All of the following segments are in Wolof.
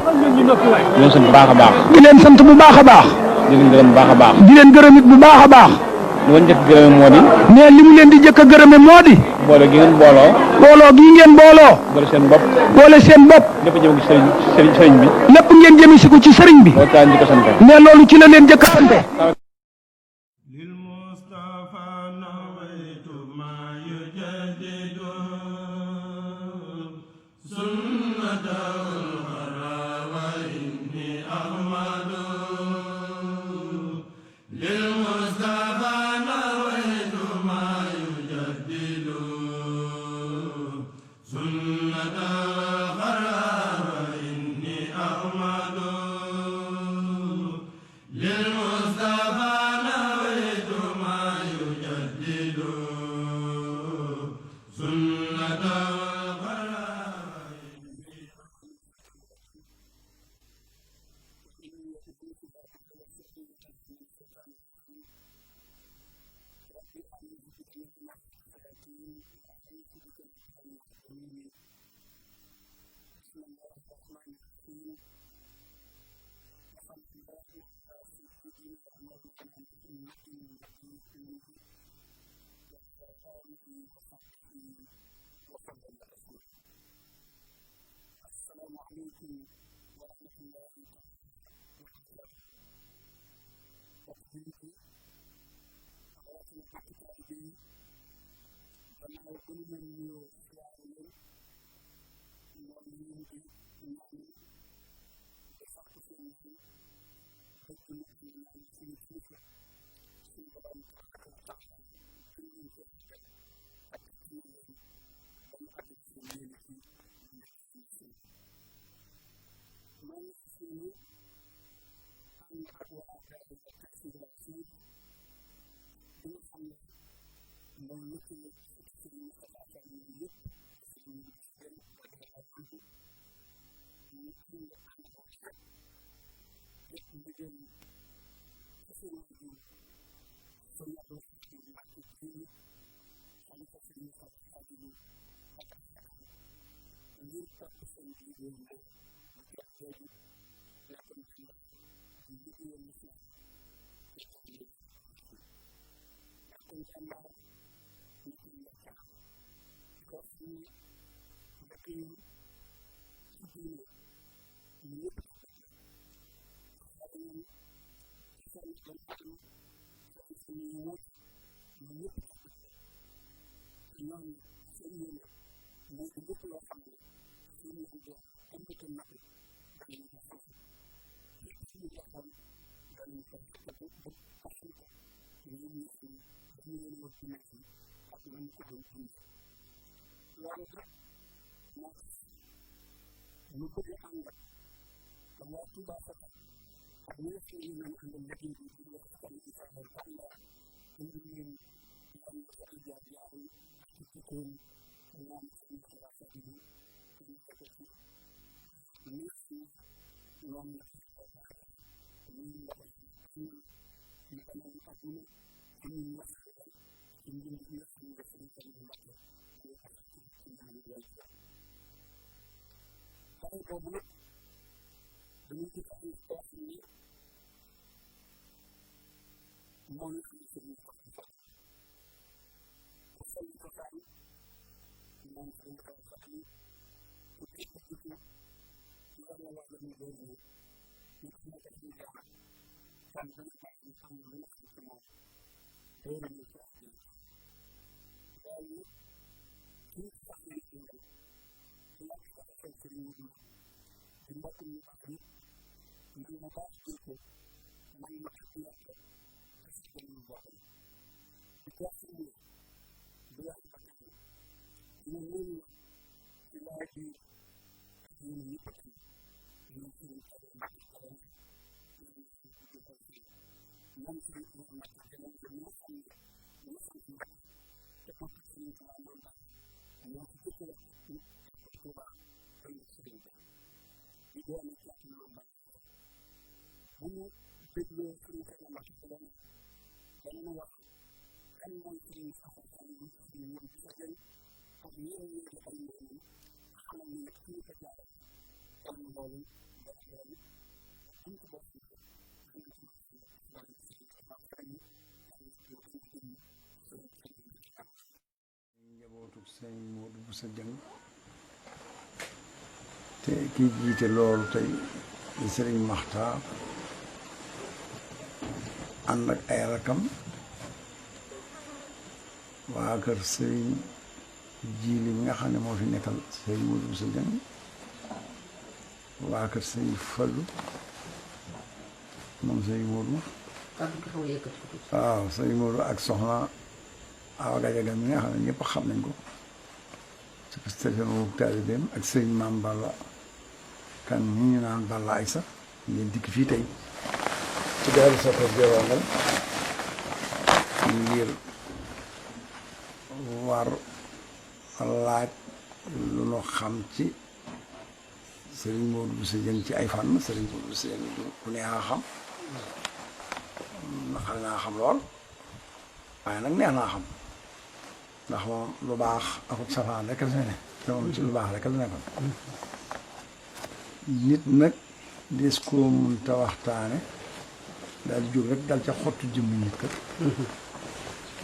di leen sant bu baax a baax. di leen sant bu baax a baax. di leen gërëm bu baax a baax. di leen gërëm it bu baax a baax. li ma njëkk gërëm moo di. mais li mu leen di njëkk a gërëme moo di. booloo gi ngeen booloo. booloo gi ngeen booloo. boole seen bopp. boole seen bopp. lépp jëm ci sëriñ bi. lépp ngeen jëmi si ko ci sëriñ bi. loolu taa njëkk a sant. mais loolu ci la leen njëkk a sante. njabootu sëñ Modou Bousso Dieng te kii jiite loolu tey di sëriñ Maxtaar ànd ak ay rakam waa kër sëriñ Jiili mi nga xam ne moo fi nekkal sëriñ Modou Bousso Dieng waa kër sëriñ Fallu moom sëriñ Modou waaw sëriñ Modou ak soxna Awa Gajaga mi nga xam ne ñëpp xam nañ ko ci Pastef moom taalibeem ak sëriñ Maam Balla kan ñi ñu naan Balla ay sax ngeen dikk fii tey ci Daaru Sakor Jowangal ngir war laaj lu nu xam ci sëriñ Modou Bousso Dieng ci ay fànn sëriñ Modou Bousso Dieng ku neex a xam naqari naa xam lool waaye nag neex naa xam ndax moom lu baax akub safaan rek la ne te moom ci lu baax rek la nekkoon nit nag des koo mun te waxtaane daal di jóg rek dal ca xottu jëmm nit ka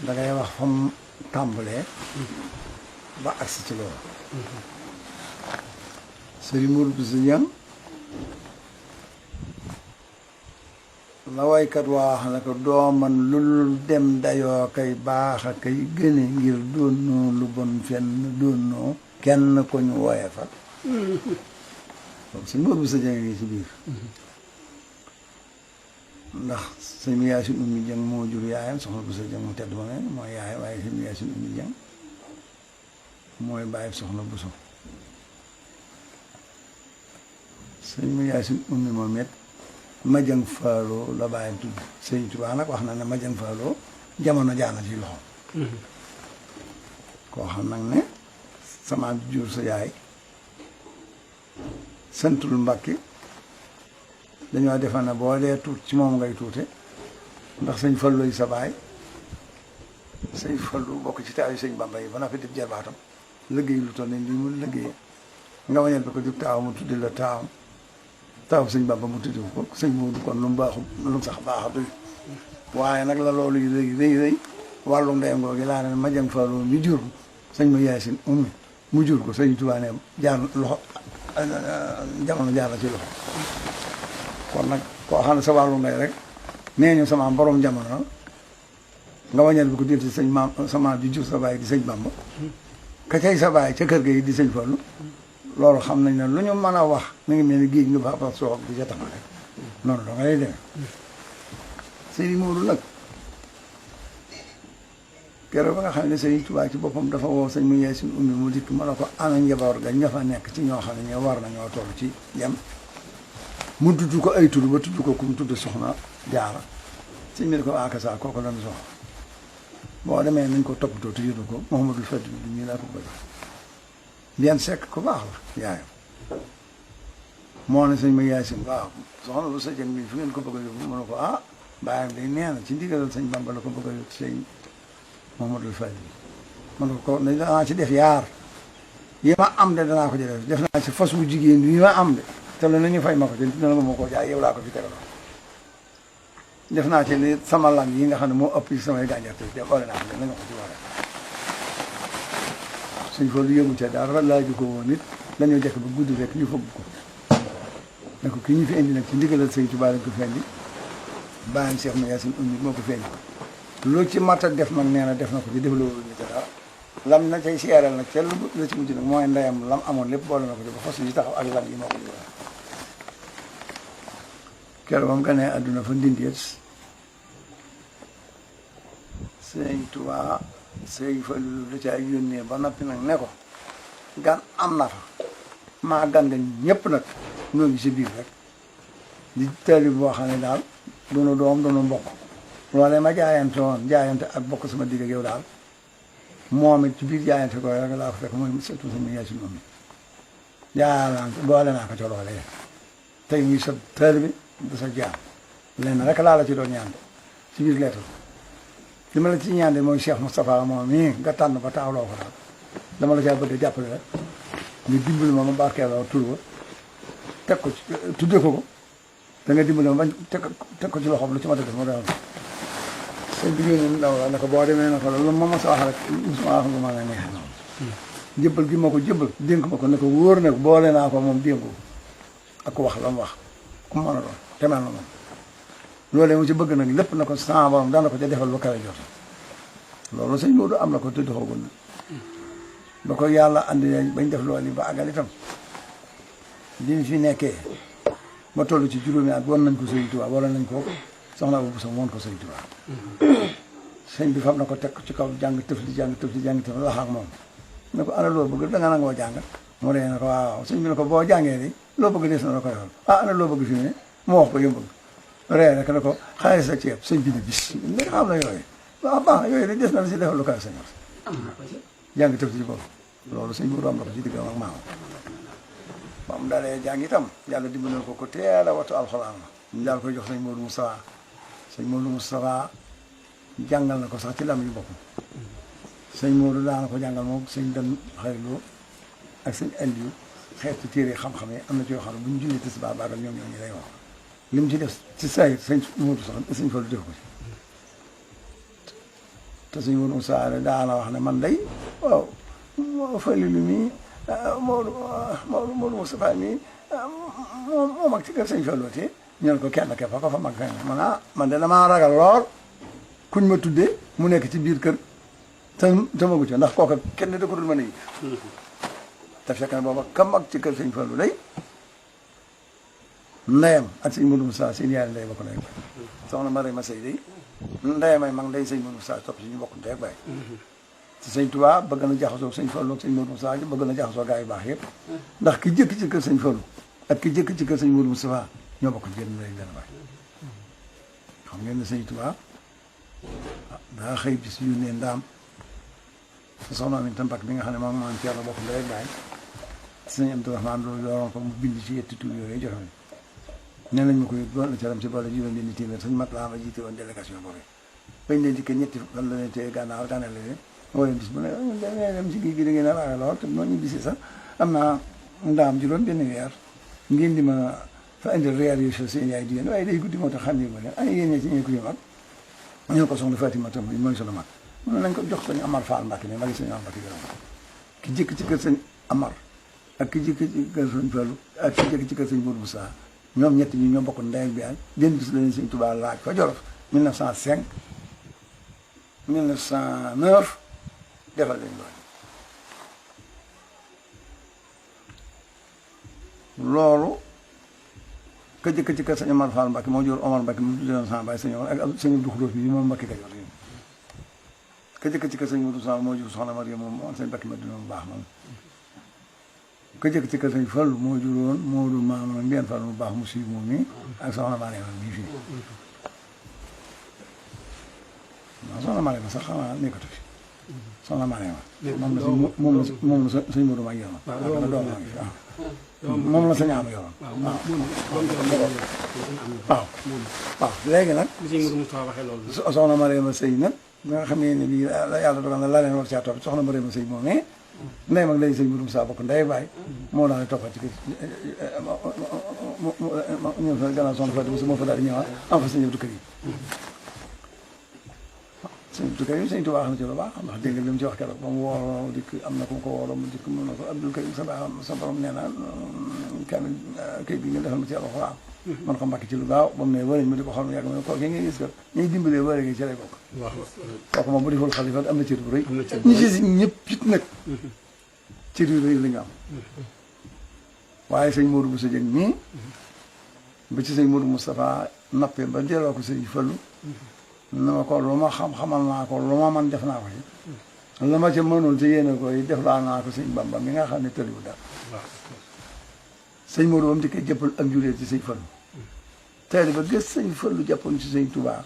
dangay wax fa mu tàmbalee ba agsi ci loolu sëriñ Modou Bousso Dieng la waykat waa wax na ko dooman lu dem dayoo kay baax a kay gëne ngir doonoo lu bon fenn doonoo kenn ko ñu wooye fa sëñ Modou Bousso Dieng ngi ci biir ndax sëñ Yaasin Ummi Dieng moo jur yaayam soxna Bousso Dieng mu tedd ma ne mooy yaay waaye sëñ Yaasin Ummi Dieng mooy bàyyi soxna Bousso sëñ Yaasin Ummi moom it Madiang Fallou la bàyyam tudd sëñ Tuubaa nag wax na ne Madiang Fallou jamono jaana ci loxo koo xam nag ne sama jur sa yaay santul Mbàkke dañoo defe ne boo dee tuut ci moom ngay tuute ndax sëñ Fallou yi sa baay sëñ Fallou bokk ci taaw yi sëñ Bamba yi ba na fi def jarbaatam liggéey lu toll ne lii mu liggéey nga wañal ba ko jub taaw mu tuddi la taawam taaw sëñ Bamba mu tuddi ko sëñ Modou kon lu mu baaxul lu mu sax baaxatul waaye nag la loolu yi rëy wàllu ndeyam googu laa ne Madiang Fallou mi jur sëñ ma Yaasin Ummi mu jur ko sëñ Tuubaa ne jaar loxo jamono jaar na ci loxo kon nag koo xam ne sa wàllu ndey rek nee ñu sama borom jamono nga wañal bi ko dir ci sëñ maam sama bi jur sa baay di sëñ Bamba ka cay sa baay ca kër ga yi di sëñ Fallu loolu xam nañ ne lu ñu mën a wax mi ngi mel ni géej nga ba soox di ca tax rek noonu da ngay demee sëñ Modou nag keroog ba nga xam ne sëñ Tuubaa ci boppam dafa woo sëñ mu Yaasin Ummi mu dikk mën a ko ana njaboot ga ña fa nekk ci ñoo xam ne ñoo war nañoo toll ci yem mu tudd ko ay tudd ba tudd ko ku mu tudd soxna Jaara sëñ bi ne ko akasa kooku lan soxla boo demee nañ ko toppatoo te yóbbu ko Mouhamadou Fadil bi ñu laa ko bëgg bien sekk ku baax la yaayam moo ne sëñ ma Yaasin waaw soxna bu sa jëng bi fi ngeen ko bëgg a yóbbu mu ne ko ah bàyyam day nee na ci ndigalal sëñ Bamba la ko bëgg a yóbbu sëñ Mouhamadou Fadil mu ne ko danaa ci def yaar yi ma am de danaa ko ci def naa ci fas wu jigéen yi ma am de te lu nañu fay ma ko ci dina nga ma ko jaay yow laa ko fi tegaloo def naa ci li sama lam yi nga xam ne moo ëpp ci samay gàncax te boole naa ko de nañu ko ci boole suñ fa lu yëngu ca dara laaju ko woon nit dañoo jekk ba guddi rek ñu fëgg ko ne ko ki ñu fi indi nag ci ndigalal sëñ Tuubaa lañ ko fi indi bàyyam Cheikh ma Yaasin Ummi moo ko fi indi lu ci mat a def nag nee na def na ko ci def loolu ñu ca dara lam na cay seeral nag ca la ci mujj nag mooy ndeyam lam amoon lépp boole na ko ci ba fas yi taxaw ak lam yi moo ko joxe keroog ba mu ganee àdduna fa ndindeet sëñ Tuubaa sëñ Fallu da caa yónnee ba noppi nag ne ko gan am na fa maa gan nga ñëpp nag ñoo ngi si biir rek di taalib boo xam ne daal doonu doom doonu mbokk loolee ma jaayante woon jaayante ak bokk sama digg ak yow daal moom it ci biir jaayante ko rek laa ko fekk mooy surtout sama Yaasin Ummi jaayante boole naa ko ca loolee tey muy sa taalibe bi sa jaam lenn rek laa la ci doon ñaan ci biir lettre li ma la ci ñaan mooy Cheikh Moustapha moom mii nga tànn ba taawloo ko daal dama la caa bëgg a jàppale rek ñu dimbali ma barkeeloo tur ba teg ko ci tuddee ko da nga dimbali ma bañ teg ko ci loxoom lu ci ma def ma doon sëñ bi ñu ndaw la ne ko boo demee ne ko loolu ma sa wax rek musuma wax lu ma la neexee noonu jëbbal gi ma ko jëbbal dénk ma ko ne ko wóor ne boole naa ko moom dénku ak ko wax la mu wax ku mu mën a doon te mel na moom loolee mu ci bëgg nag lépp na ko sama borom daan na ko ca defal lu kawe jot loolu sëñ Modou am na ko te doxagul na ba ko yàlla andi bañ def loolu ba àggal itam bi ñu fi nekkee ba toll ci juróomi at won nañ ko Sëriñ Tuubaa wala nañ ko soxna Abu Buso woon ko Sëriñ Tuubaa sëñ bi fam na ko teg ci kaw jàng tëf li jàng lax ak moom ne ko ana loo bëgg da nga nangoo jàng mu ree ne ko waaw sëñ bi ne ko boo jàngee ni loo bëgg des na la ko yool ana loo bëgg fi mu ne mu wax ko yëm bëgg ree rek ne ko xaalis ak ceeb sëñ bi ne bis nga xam na yooyu waaw baax na yooyu de des na la si defal lu kaw sëñ jàng tëf ci boobu loolu sëñ Modou am na ko ci diggam ak maam ba mu dalee jàng itam yàlla dimbali ko teel a wattu alxuraan la ñu daal koy jox sëñ Modou Moustapha sëñ Modou Moustapha jàngal na ko sax ci lam yu boppam sëñ Modou daana ko jàngal moom sëñ Dan Xayloo ak sëñ Aliou xeetu téere xam-xam yi am na ci yoo xam ne bu ñu julli tisbaar baagal ñoom ñoo ñu lay wax li mu ci def ci say sëñ Modou sax sëñ Fallu def ko ci te sëñ Modou Moustapha daana wax ne man day waaw Fallilu mi Modou Moustapha mi moo mag ci kër sëñ Fallu te ñu ne ko kenn ke fa ko fa mag fenn man de damaa ragal lool kuñ ma tuddee mu nekk ci biir kër te magu ci ndax kooka kenn da ko dul mën a yi te fekk na booba ka mag ci kër sëñ Fallu day ndeyam ak sëñ Modou Moustapha seen yaay ndey ba ko nekk soxna Mariama Sey day ndeyam ay mag ndey sëñ Modou Moustapha topp si ñu bokk ndey ak baay ci sëñ Tuubaa bëgg na jaxasoo sëñ Fallu ak sëñ Modou Moustapha bëgg na jaxasoo gaa yu baax yëpp ndax ki jëkk ci kër sëñ Fallu ak ki jëkk ci kër sëñ Modou Moustapha ñoo bokk génn ndey benn baay xam ngeen ne sëñ Tuubaa daa xëy bis yónnee ndaam sa soxna Amin Tampak bi nga xam ne moom maam Thierno bokk ndey ak baay sëñ Abdourahmane loolu yoroon ko mu bind ci yetti tur yooyu joxe nee nañ ma ko boole ca dem si boole juróom benni téeméer sëñ mat laa ma jiite woon délégation boobu bañ leen dikkee ñetti fan la leen téye gànnaaw gànnaaw leen moo leen bis bu ne dem si géej gi da ngeen a rawe lool te moo ñu bisi sax am naa ndaam juróom benn weer ngeen di ma fa indil reer yu so seen yaay di yéen waaye day guddi moo tax xam ne ma leen ay yéen ñee ci ñee ko yu mag ñoo ko soxna Fatima tam mooy sunu mag mën nañ ko jox sëñ Amar Fall Mbacke ne magi sëñ Amar Mbacke ki jëkk ci kër sëñ Amar ak ki jëkk ci kër sëñ Fallu ak ki jëkk ci kër sëñ Modou Moussa ñoom ñett ñi ñoo bokk ndey ak baay benn bis la leen sëñ Tuubaa laaj fa Jolof 1905 1909 defal leen loolu ka jëkk ci kër sëñ Amar Fall Mbacke moo jur Omar Mbacke mu tuddoon sama baay sëñ Omar ak sëñ Abdou Khoudoss bi moom Mbacke Kajoor ka jëkk ci kër sëñ Modou Sow moo jur soxna Maria moom sëñ Mbacke Madina mu baax moom ka jëkk ci kër sëñ Fallu moo juróon Moodu maam Mbène Fall mu baax mu siiw moom mi ak soxna Maria mii fii waaw soxna Maria sax xanaa nekkatu fi soxna Maria moom la sëñ Modou mag yoroon ak doom maa ngi fi waaw moom la sëñ am yoroon waaw léegi nag soxna Maria sëy nag bi nga xam ne bii yàlla dogal na la leen war caa topp soxna Maria sëy moom ndey mag lay sëñ Modou Moussa bokk ndey baay moo daal di toppat ci kër ñëw fa gannaaw soxna Fatou Moussa moo fa daal di ñëwaat am fa sëñ Abdou Karim sëñ Abdou Karim sëñ Tuubaa wax na ci lu baax ndax dégg nga li mu ci wax keroog ba mu wooroo dikk am na ku ko wooroo mu dikk mun na ko Abdou Karim sa borom nee na kamil kay bi nga defal ma ci alxuraan man ko mbàkk ci lu gaaw ba mu ne wëriñ ma di ko xam ne yàgg ma ne kooku ngay gis ko ñuy dimbalee wëriñ gi ci lay bokk kooku moom bu deful xalifa am na cër bu rëy ñi gis ñëpp it nag cër yu rëy la ñu am waaye sëñ Modou Bousso Dieng mii ba ci sëñ Modou Moustapha nappee ba delloo ko sëñ Fallu na ma ko lu ma xam-xamal naa ko lu ma man def naa ko ci la ma ca mënul te yéene ko yi def laa naa ko sëñ Bamba mi nga xam ne tëliwu dara sëñ Modou ba mu dikkee jëppal ak julee ci sëñ Fallu teel ba gës sëñ Fallu jàppoon ci sëñ Touba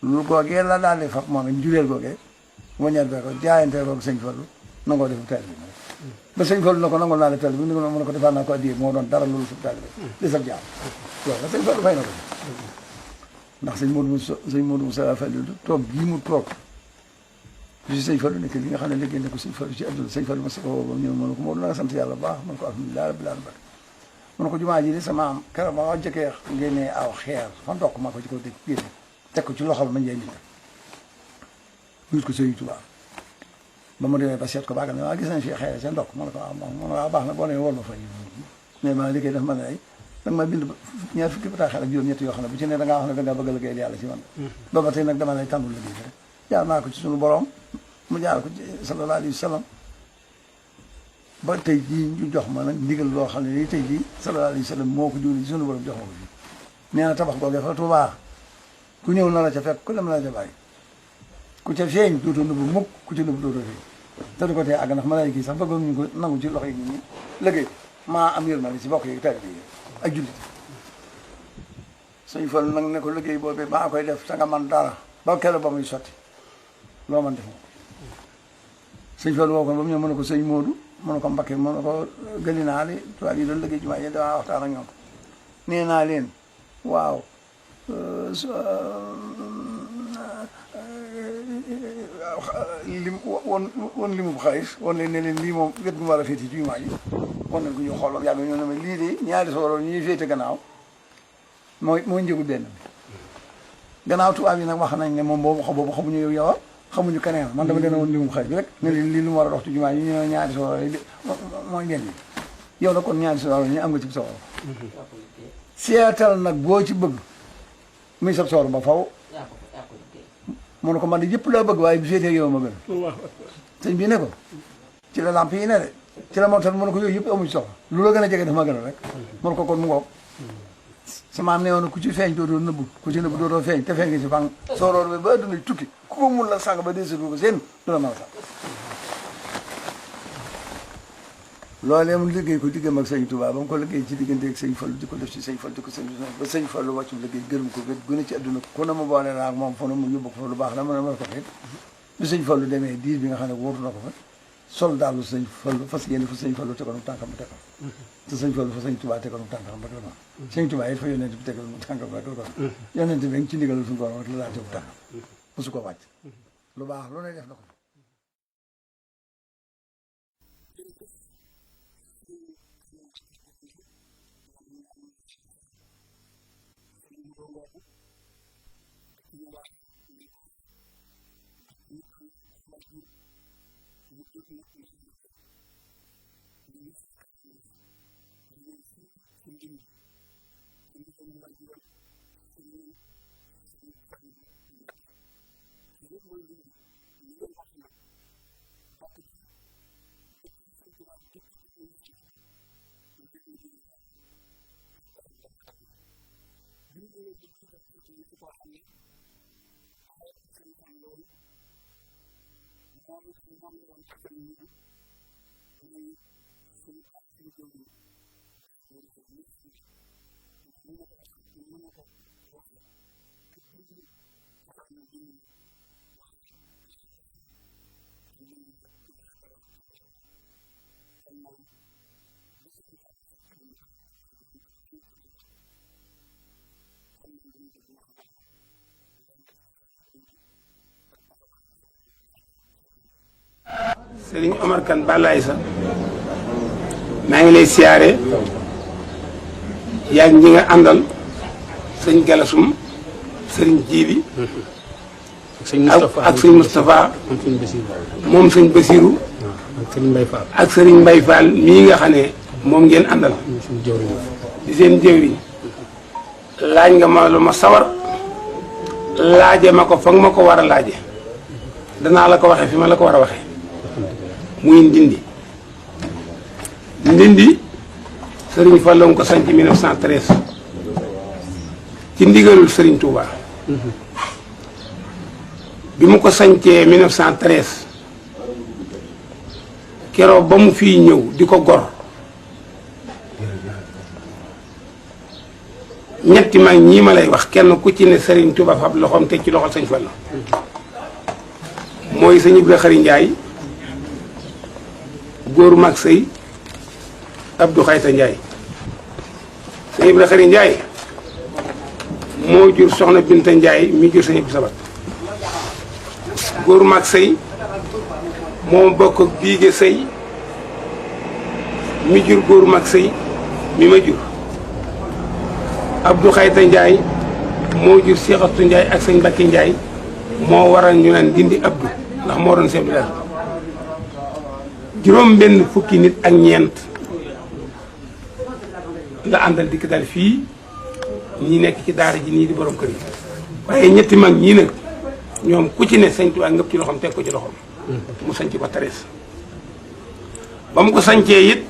lu googee la daal di fab moom it jureel googee waññeet bee ko jaayante ko sëñ Fallu nangoo defu teel bi ba sëñ Fallu na ko nangoo naa le teel bi ni mën na ko defal naa ko addiyee moo doon dara loolu sub teel bi di sab jaam loolu la sëñ Fallu fay na ko ndax sëñ Modou Moussa Fallu toog gii mu toog bi sëñ Fallu nekk li nga xam ne liggéey na ko sëñ Fallu ci àdduna sëñ Fallu ma sa ko ba ñëw mën ko moo la nga sant yàlla bu baax man ko alhamdulilah rabbil alamin mu ne ko jumaa ji de sama am keroog ba ma jëkkee génnee aw xeer fa ndokk ma ko ci ko dégg génne teg ko ci loxol ma njëy nit wut ko Sëriñ Tuubaa ba mu demee ba seet ko baagal ne waa gis nañ fi xeer seen ndokk mu ne ko waaw mu ne waaw baax na boo nee wol ma fa mais ma liggéey daf ma ne ay danga ma bind ñaar fukki bataaxal ak juróom-ñett yoo xam ne bu ci ne da ngaa wax ne da ngaa bëgg a liggéeyal yàlla ci man ba ba tey nag dama lay tàmbul liggéey rek jaar naa ko ci suñu borom mu jaar ko ci sallallahu alayhi wa sallam ba tey jii ñu jox ma nag ndigal loo xam ne nii tey jii sallallahu alayhi wa sallam moo ko jógee ci suñu borom jox ma ko fii nee na tabax googee fa Tuubaa ku ñëw na la ca fekk ku dem na la ca bàyyi ku ca feeñ dootoo nëbbu mukk ku ca nëbbu dootoo feeñ te du ko tee àgg ndax malaayika yi sax bëggoon ñu ko nangu ci loxo yi nit ñi liggéey maa am yërmande si bokk yi taalibe yi ak jullit Sëñ Fallu nag ne ko liggéey boobee maa koy def te nga man dara ba keroog ba muy sotti loo man def moom Sëñ Fallu woo ko ba mu ñëw mën na ko sëñ Moodu mën na ko Mbakke mën na ko gëli naa li tubaab yi doon liggéey jumaa yi damaa waxtaan ak ñoom nee naa leen waaw lim woon limu bu xaalis woon leen ne leen lii moom wet gu mu war a féete ci jumaa ji won nañ ko ñu xool yàgg ñoo ne ma lii de ñaari sooroon ñuy féete gannaaw mooy njëgu benn bi gannaaw tubaab yi nag wax nañ ne moom boobu xamuñu yow yow xamuñu keneen man dama leen woon limu xaalis bi rek ne leen lii lu mu war a dox ci jumaa yi ñu ñaari sooroon yi mooy benn bi yow na kon ñaari sooroon ñu am nga ci sooro seetal nag boo ci bëgg muy sab sooro ba faw mu ne ko man de yëpp laa bëgg waaye bu féetee yow ma gën sëñ bi ne ko ci la lamp yi ne de ci la montal mu ne ko yooyu yëpp amuñ soxla lu la gën a jege dafa ma gën a rek mu ne ko kon mu ngoog sama am ne woon ku ci feeñ dootoo nëbbu ku ci nëbbu dootoo feeñ te feeñ nga ci fang sooroor bi ba adduna tukki ku ko mun la sàng ba desitu ko seen du la mën a sàng loolee mu liggéey ko diggam ak sëñ Tuubaa ba mu ko liggéey ci diggante ak sëñ Fallu di ko def ci sëñ Fallu di ko sëñ ba sëñ Fallu wàccu liggéey gërëm ko gën gën a ci adduna ku ne mu boole naa ak moom fu ne mu yóbbu ko fa lu baax la mën a ko fit bi sëñ Fallu demee diir bi nga xam ne wóotu na ko fa sol daalu sëñ Fallu fas yéene fa sëñ Fallu tegoon tànkam ba tegoon te sëñ Fallu fa sëñ Tuubaa tegoon tànkam ba tegoon sëñ Tuubaa it fa yonent bi tegoon tànkam ba tegoon yonent bi ci ndigal suñu borom rek la laa tegu tànkam mosu ko wàcc lu baax lu ne def na ko Sëriñ Omar Kane Balaye sa maa ngi lay siyaare yaa ñi nga àndal sëñ Galasum sëriñ Jiili ak sëñ Moustapha moom sëñ Basiru ak sëriñ Mbay Fall mii nga xam ne moom ngeen àndal di seen jëwriñ laaj nga ma lu ma sawar laaje ma ko fa nga ma ko war a laaje danaa la ko waxee fi ma la ko war a waxee muy ndindi sëriñ Fallu ko sanc 1913 ci ndigalul sëriñ Touba bi mu ko sancee 1913 keroog ba mu fii ñëw di ko gor ñetti mag ñii ma lay wax kenn ku ci ne sëriñ Touba fab loxoom teg ci loxol sëñ Fallu mooy sëñ Ibra Xari Njaay góoru mag sëy Abdou Xayta Njaay sëñ Ibra Xari Njaay moo jur soxna Binta Njaay mi jur sëñ Ibra Sabat góoru mag sëy moo bokk ak biige sëy mi jur góoru mag sëy mi ma jur Abdou Xayta Ndiaye moo jur Cheikh Astou Ndiaye ak sëñ Mbacke Ndiaye moo waral ñu naan Ndindi Abdou ndax moo doon chef de village juróom benn fukki nit ak ñeent la àndal dikk dal fii ñi nekk ci daara ji nii di borom kër yi waaye ñetti mag ñii nag ñoom ku ci ne sëñ Tuubaa ngëpp ci loxoom teg ko ci loxoom mu sañc ko Tarees ba mu ko sañcee it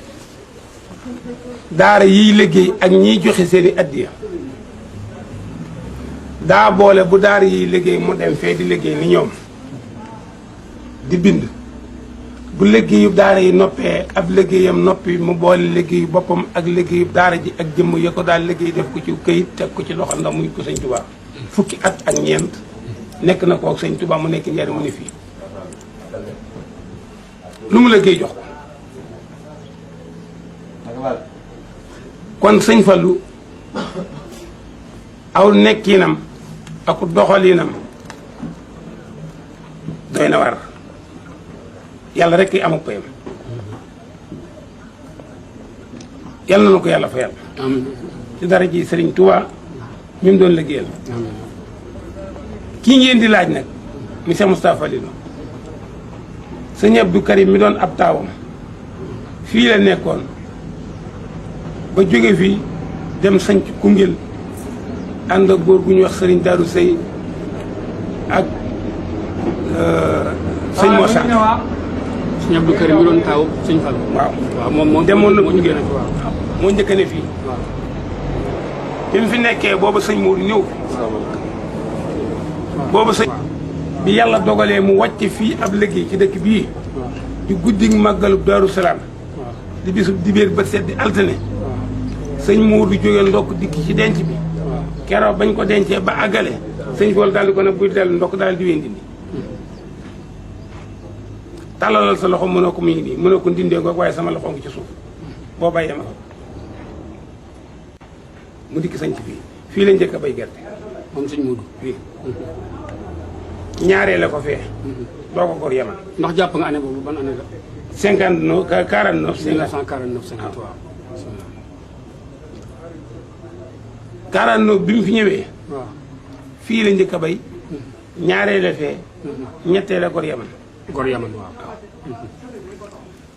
daara yiy liggéey ak ñiy joxe seeni addiya daa boole bu daara yiy liggéey mu dem fee di liggéey ni ñoom di bind bu liggéeyu daara yi noppee ab liggéeyam noppi mu boole liggéeyu boppam ak liggéeyu daara ji ak jëmm ya ko daal liggéey def ko ci këyit teg ko ci loxo ndax muy ko sëñ Tuubaa fukki at ak ñeent nekk na ko ak sëñ Tuubaa mu nekk njariñ mu ne fii lu mu liggéey jox ko kon sëñ Fallu aw nekkinam ak doxalinam doy na war yàlla rek ki amuk payam yàlla na ko yàlla fayal ci dara ji sëriñ Tuubaa ñu mu doon liggéeyal kii ngeen di laaj nag mi Cheikh Moustapha Falilou sëñ Abdou Karim mi doon ab taawam fii la nekkoon ba jóge fii dem sanc Koungheul ànd ak góor gu ñuy wax sëriñ Daaru Sey ak sëñ Moussa sëñ Abdou Karim mi doon taaw sëñ Fall. waaw waaw moom demoon na moo ñu génn waaw. moo njëkk ne fii bi mu fi nekkee booba sëñ Mourou ñëw booba sëñ bi yàlla dogalee mu wàcc fii ab liggéey ci dëkk bii di guddi màggalub Daaru Salaam di bisub dibéer ba sedd altine sëñ Mourou jógee ndokk dikk ci denc bi keroog bañ ko dencee ba àggale sëñ Fall daal di ko ne buy dellu ndokk daal di wéy Ndindi tàllalal sa loxo mënoo ko mu ngi nii mënoo ko ndindee ko waaye sama loxo ngi ci suuf boo bàyyee ma mu dikk sañ ci fii la njëkk a bay gerte moom sëñ Modou. fii ñaaree la ko fee doo ko gor yaman ndax jàpp nga année boobu ban année la. 59 49 1949 53. 49 bi mu fi ñëwee waaw. fii la njëkk a bay ñaaree la fee ñettee la gor yaman Gor Yaman waaw.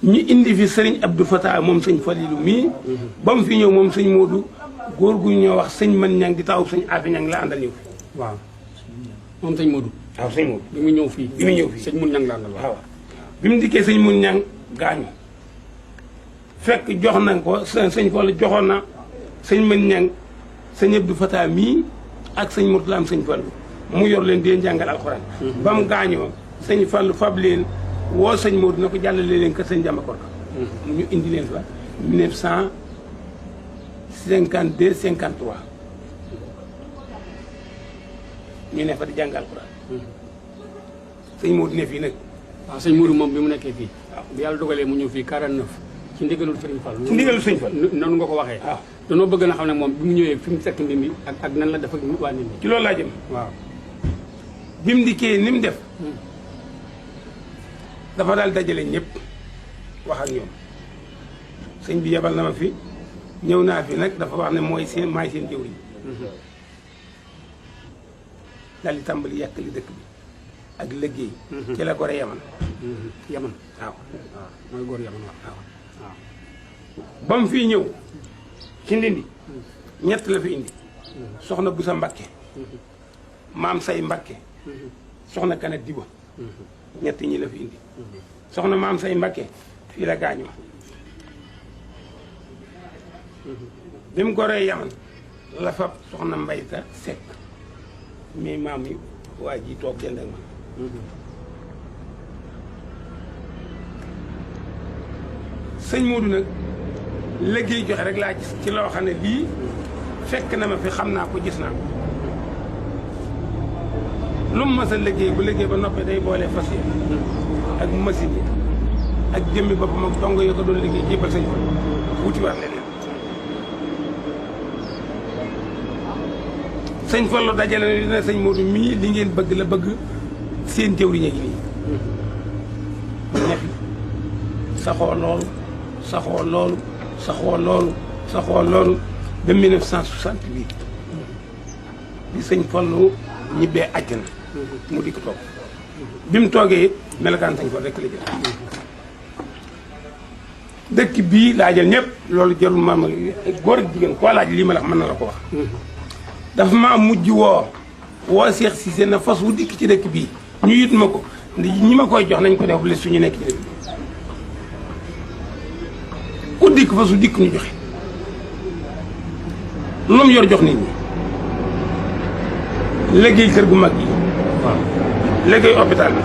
ñu indi fi sëriñ Abdou Fatah moom sëñ Falilou mii ba mu fi ñëw moom sëñ Modou góor gu ñoo wax sëñ mën ñang di taw sëñ Afi ñang la àndal ñëw fi waaw moom sëñ Modou. waaw sëñ Modou bi mu ñëw fii. bi mu ñëw fii sëñ Mun Ñang la àndal waaw. waaw bi mu dikkee sëñ mun ñang gaañu fekk jox nañ ko sëñ Fall joxoon na sëñ mën ñang sëñ Abdou Fatah mii ak sëñ Mourtalaam sëñ Fall mu yor leen di jàngal alxuraan ba mu gaañoo sëñ Fall fab leen woo sëñ Modou na ko jàllale leen kër sëñ Jàmbakor ka ñu indi leen fa 1952 53 ñu ne fa di jàngal alxuraan sëñ Modou ne fii nag waaw sëñ Modou moom bi mu nekkee fii. waaw bi yàlla dogalee mu ñëw fii 49 ci ndigalul Serigne Fall. ci ndigalul sëñ Fall noonu nga ko waxee. waaw danoo bëgg na xam ne moom bi mu ñëwee fi mu fekk Ndindi ak nan la def ak waa Ndindi. ci loolu laa jëm waaw. bi mu dikkee ni mu def dafa daal dajale ñëpp wax ak ñoom sëñ bi yebal na ma fi ñëw naa fi nag dafa wax ne mooy seen maay seen jëwriñ daal di tàmbali yàkkali dëkk bi ak liggéey ci la gore yaman Yaman waaw waaw mooy góor Yaman waaw. waaw. ba mu fii ñëw ci Ndindi ñett la fi indi soxna Busa Mbakke maam say Mbakke soxna Kana Diba ñett ñi la fi indi soxna maam say Mbakke fii la gaañoo bi mu goree yaman la fab soxna Mbayta Sekk mais maam yi waa ji toog dend ak man sëñ Modou nag liggéey joxe rek laa gis ci loo xam ne lii fekk na ma fi xam naa ko gis naa ko lu mu mas a liggéey bu liggéey ba noppee day boole fas yi ak machine yi ak jëmmi boppam ak dongo yoo ko doon liggéey jébal sëñ Fall wuti war leneen sëñ Fallu dajale na dina sëñ Modou mii li ngeen bëgg la bëgg seen jëwriñ a ngi nii ñefi saxoo loolu saxoo loolu saxoo loolu saxoo loolu ba 1968 bi sëñ Fallu ñibbee àjjana mu dikk toog bi mu toogee it melokaan sëñ Fallu rek la jël dëkk bii laa jël ñëpp loolu jarul ma góor ak jigéen koo laaj lii ma la mën na la ko wax dafa maa mujj woo Seex Siise na fas wu dikk ci dëkk bii ñu yit ma ko ñi ma koy jox nañ ko def li suñu nekk ci dëkk bi ku dikk fas wu dikk ñu joxe lu mu yor jox nit ñi liggéey kër gu mag yi liggéey hôpital bi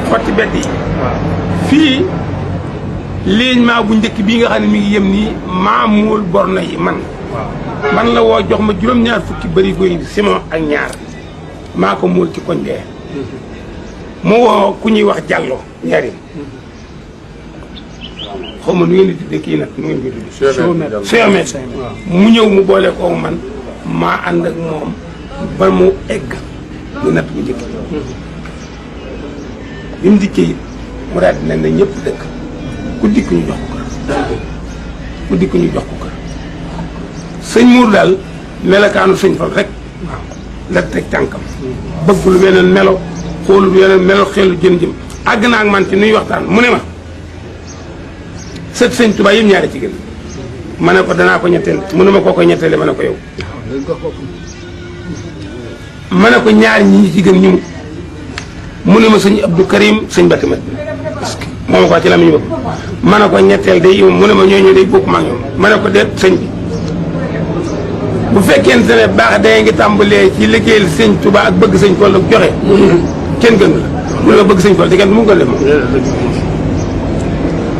xotti bedd yi fii lignement bu njëkk bii nga xam ne mi ngi yem nii maamul borna yi man la woo jox ma juróom-ñaar fukki bëri goy ciment ak ñaar maa ko muul ci koñ bee mu woo ku ñuy wax jàllo njariñ xaw ma nu ngeen di tuddee kii nag nu ngeen koy tuddee Géomètre mu ñëw mu boole ko man maa ànd ak moom ba mu egg mu natt bu njëkk bi mu dikkee it mu daal di ne ñëpp dëkk ku dikk ñu jox ko kër ku dikk ñu jox ko kër sëñ Mour daal melokaanu sëñ Fall rek la teg tànkam bëgg lu beneen melo xoolu lu beneen melo xeelu jëm àgg naa ak man ci nuy waxtaan mu ne ma sët sëñ Tuubaa yëpp ñaari ci gën ma ne ko danaa ko ñetteel mu ne ma koo koy ñetteele ma ne ko yow ma ne ko ñaari ñi ci gën ñu mu ne ma sëñ Abdou Karim sëñ Batimat moom ko ci la ñu bopp ma ne ko ñetteel day mu ne ma ñooñu day bokk maa ñoom ma ne ko deet sëñ bi bu fekkente ne baax day ngi tàmbalee ci liggéeyal sëñ Tuubaa ak bëgg sëñ Fall ak joxe kenn gën la mu ne ma bëgg sëñ Fall te kenn mu ngi ko def moom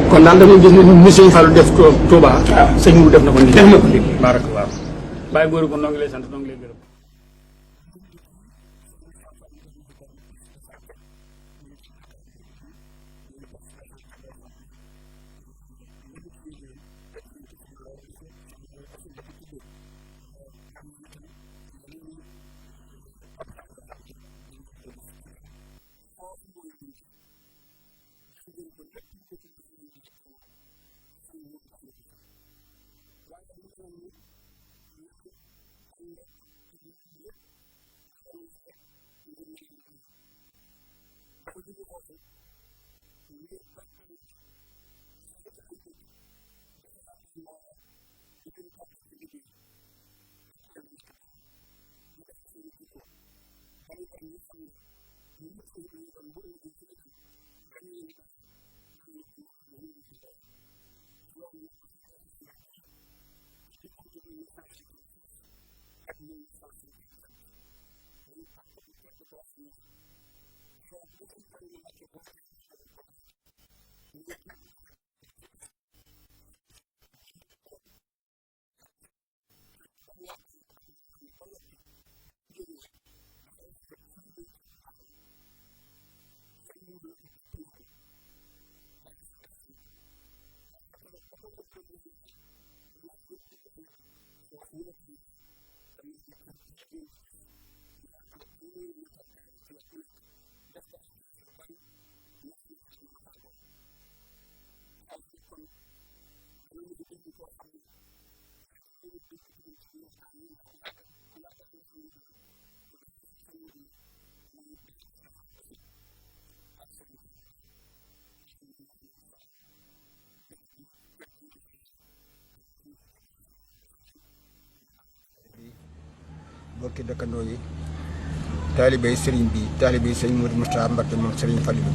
kon daal dañuy gis ne ni sëñ Fallu def ko Touba sëñ mu def na ko nii def na ko léegi barakallah bàyyi góor kon noo ngi lay sant noo ngi lay gërëm bokki dëkkandoo yi taalibey sëriñ bi taalibey sëriñ Modou Moustapha Mbacké moom sëriñ Falilou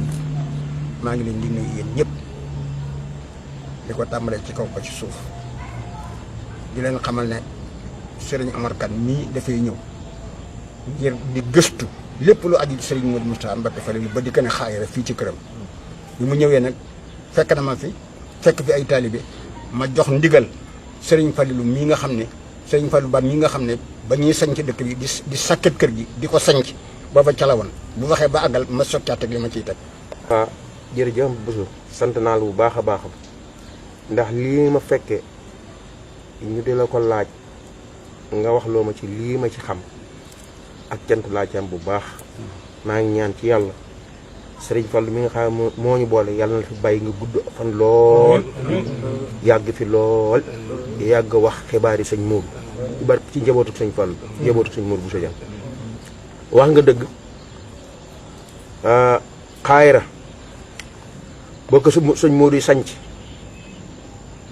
maa ngi leen di nuyu yéen ñëpp di ko tàmbalee ci kaw ba ci suuf di leen xamal ne sëriñ Omar Kane mii dafay ñëw ngir di gëstu lépp lu aju sëriñ Modou Moustapha Mbacké Falilou ba di ko ne xaayira fii ci këram bi mu ñëwee nag fekk na ma fi fekk fi ay taalibe ma jox ndigal sëriñ Falilou mii nga xam ne sëriñ Fallou Ba mii nga xam ne ba ñuy sañc dëkk bi di sàkket kër gi di ko sañc booba ca la woon bu waxee ba àggal ma soog caa teg li ma ciy teg. jërëjëf Bousso sant naa la bu baax a baax ndax lii ma fekke ñu di la ko laaj nga wax loo ma ci lii ma ci xam ak cant laa ci am bu baax maa ngi ñaan ci yàlla sëriñ Fallou mi nga xam moo ñu boole yàlla na fi bàyyi nga gudd fan lool yàgg fi lool yàgg wax xibaari sëñ Modou ci njabootu sëñ Fall njabootu sëñ Modou Bousso Dieng wax nga dëgg xaayra boo ko sëñ Modou yi sanc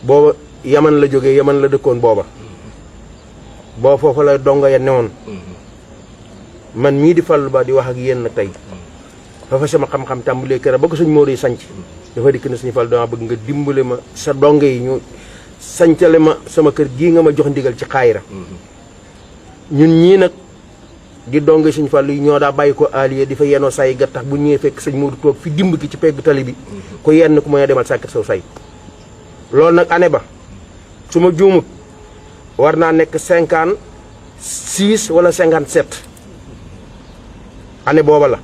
booba yaman la jógee yaman la dëkkoon booba foofu la donga ya newoon man mii di Fallu Ba di wax ak yéen nag tey fa sama xam-xam tàmbalee kër ba ko sëñ Modou yi sanc dafa dikk na sëñ Fall dama bëgg nga dimbale ma sa donga yi ñu sancale ma sama kër gii nga ma jox ndigal ci xaayra ñun ñii nag di donga sëñ Fall yi ñoo daa bàyyi ko aliye di fa yenoo say ga tax bu ñëwee fekk sëñ Modou toog fi dimb ki ci pegg tali bi ko yenn ku may demal sàkkat saw say loolu nag année ba su ma juumut war naa nekk 56 wala 57 année booba la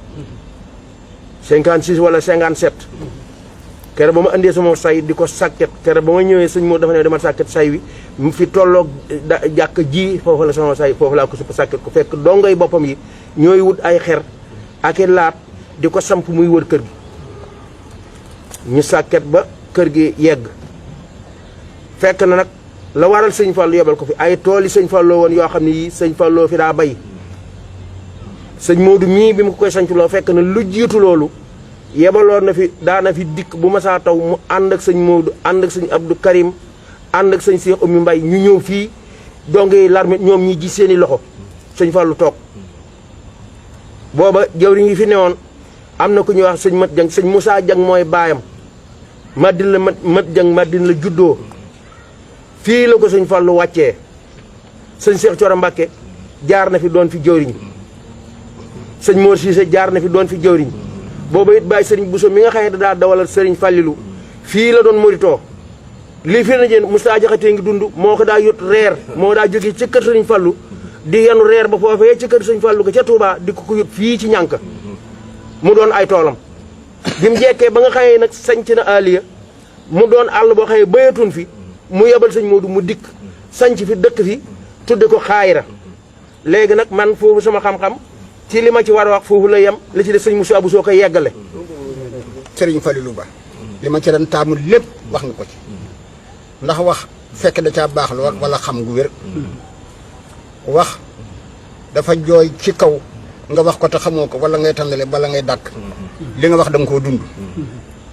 56 wala 57 kere ba ma andee sama say di ko sàkket kere ba ma ñëwee sëñ moo dafa ne dama sàkket say wi mu fi tolloog jàkk ji foofu la sama say foofu laa ko supp sàkket ko fekk dongoy boppam yi ñooy wut ay xer ak i laat di ko samp muy wër kër gi ñu sàkket ba kër gi yegg fekk na nag la waral sëñ Fallu yebal ko fi ay tool yi sëñ Falloo woon yoo xam ne yii sëñ Falloo fi daa bay sëñ Modou mii bi mu ko koy sanc loo fekk na lu jiitu loolu yebaloon na fi daana fi dikk bu ma saa taw mu ànd ak sëñ Modou ànd ak sëñ Abdou Karim ànd ak sëñ Cheikh Oumy Mbaye ñu ñëw fii donge yi larme ñoom ñi ji seeni loxo sëñ Fallu toog booba jawriñ yi fi newoon am na ku ñuy wax sëñ Mat Jang sëñ Moussa Jang mooy baayam Madina la Mat Jang Madina la juddoo fii la ko sëñ Fallu wàccee sëñ Cheikh Thioro Mbacké jaar na fi doon fi jawriñ sëñ Mor Cissé jaar na fi doon fi jawriñ booba it bàyyi sëriñ Bousso mi nga xam ne daa dawalal sëriñ Fallilu fii la doon moritoo lii fi na jeen Moustapha Jaxate ngi dund moo ko daa yot reer moo daa jóge ci kër sëriñ Fallu di yenu reer ba foofee ci kër sëriñ Fallu ga ca Touba di ko yot fii ci ñànk mu doon ay toolam bi mu jekkee ba nga xamee nag sanc na aliya mu doon àll boo xamee bayatun fi mu yebal sëñ Modou mu dikk sanc fi dëkk fi tudde ko xaayra léegi nag man foofu sama xam-xam ci li ma ci war a wax foofu la yem li ci de sëñ Moussa Bousso koy yeggale sëriñ Falilou Ba li ma ci doon taamu lépp wax nga ko ci ndax wax fekk da caa baax lool wala xam gu wér wax dafa jooy ci kaw nga wax ko te xamoo ko wala ngay tàndale bala ngay dàkk li nga wax da nga koo dund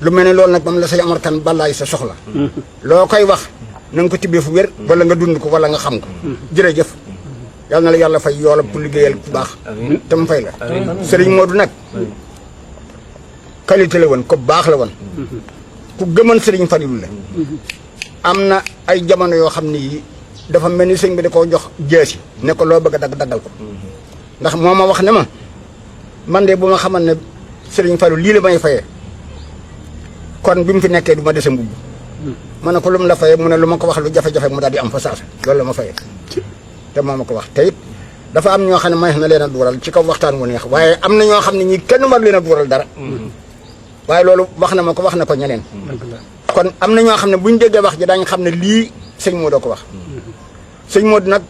lu mel ne loolu nag moom la say Amar Kan balaay sa soxla loo koy wax na nga ko tibbee fu wér wala nga dund ko wala nga xam ko jërëjëf yal na la yàlla fay yoolam pour liggéeyal ku baax te mu fay la sëriñ Modou nag qualité la woon ko baax la woon ku gëmoon sëriñ Falilou la am na ay jamono yoo xam ne yi dafa mel ni sëñ bi da koo jox jeesi ne ko loo bëgg a dagg daggal ko ndax moo ma wax ne ma man de bu ma xamal ne sëriñ Fallu lii la may fayee kon bi mu fi nekkee du ma dese mbubb ma ne ko lu mu la fayee mu ne lu ma ko wax lu jafe-jafe mu daal di am fa saasa loolu la ma fayee te moo ma ko wax te it dafa am ñoo xam ne may na leen a duural ci kaw waxtaan wu neex waaye am na ñoo xam ne ñi kenn war leen a duural dara waaye loolu wax na ma ko wax na ko ñeneen kon am na ñoo xam ne buñ déggee wax ji daañu xam ne lii sëñ Modou ko wax sëñ Modou nag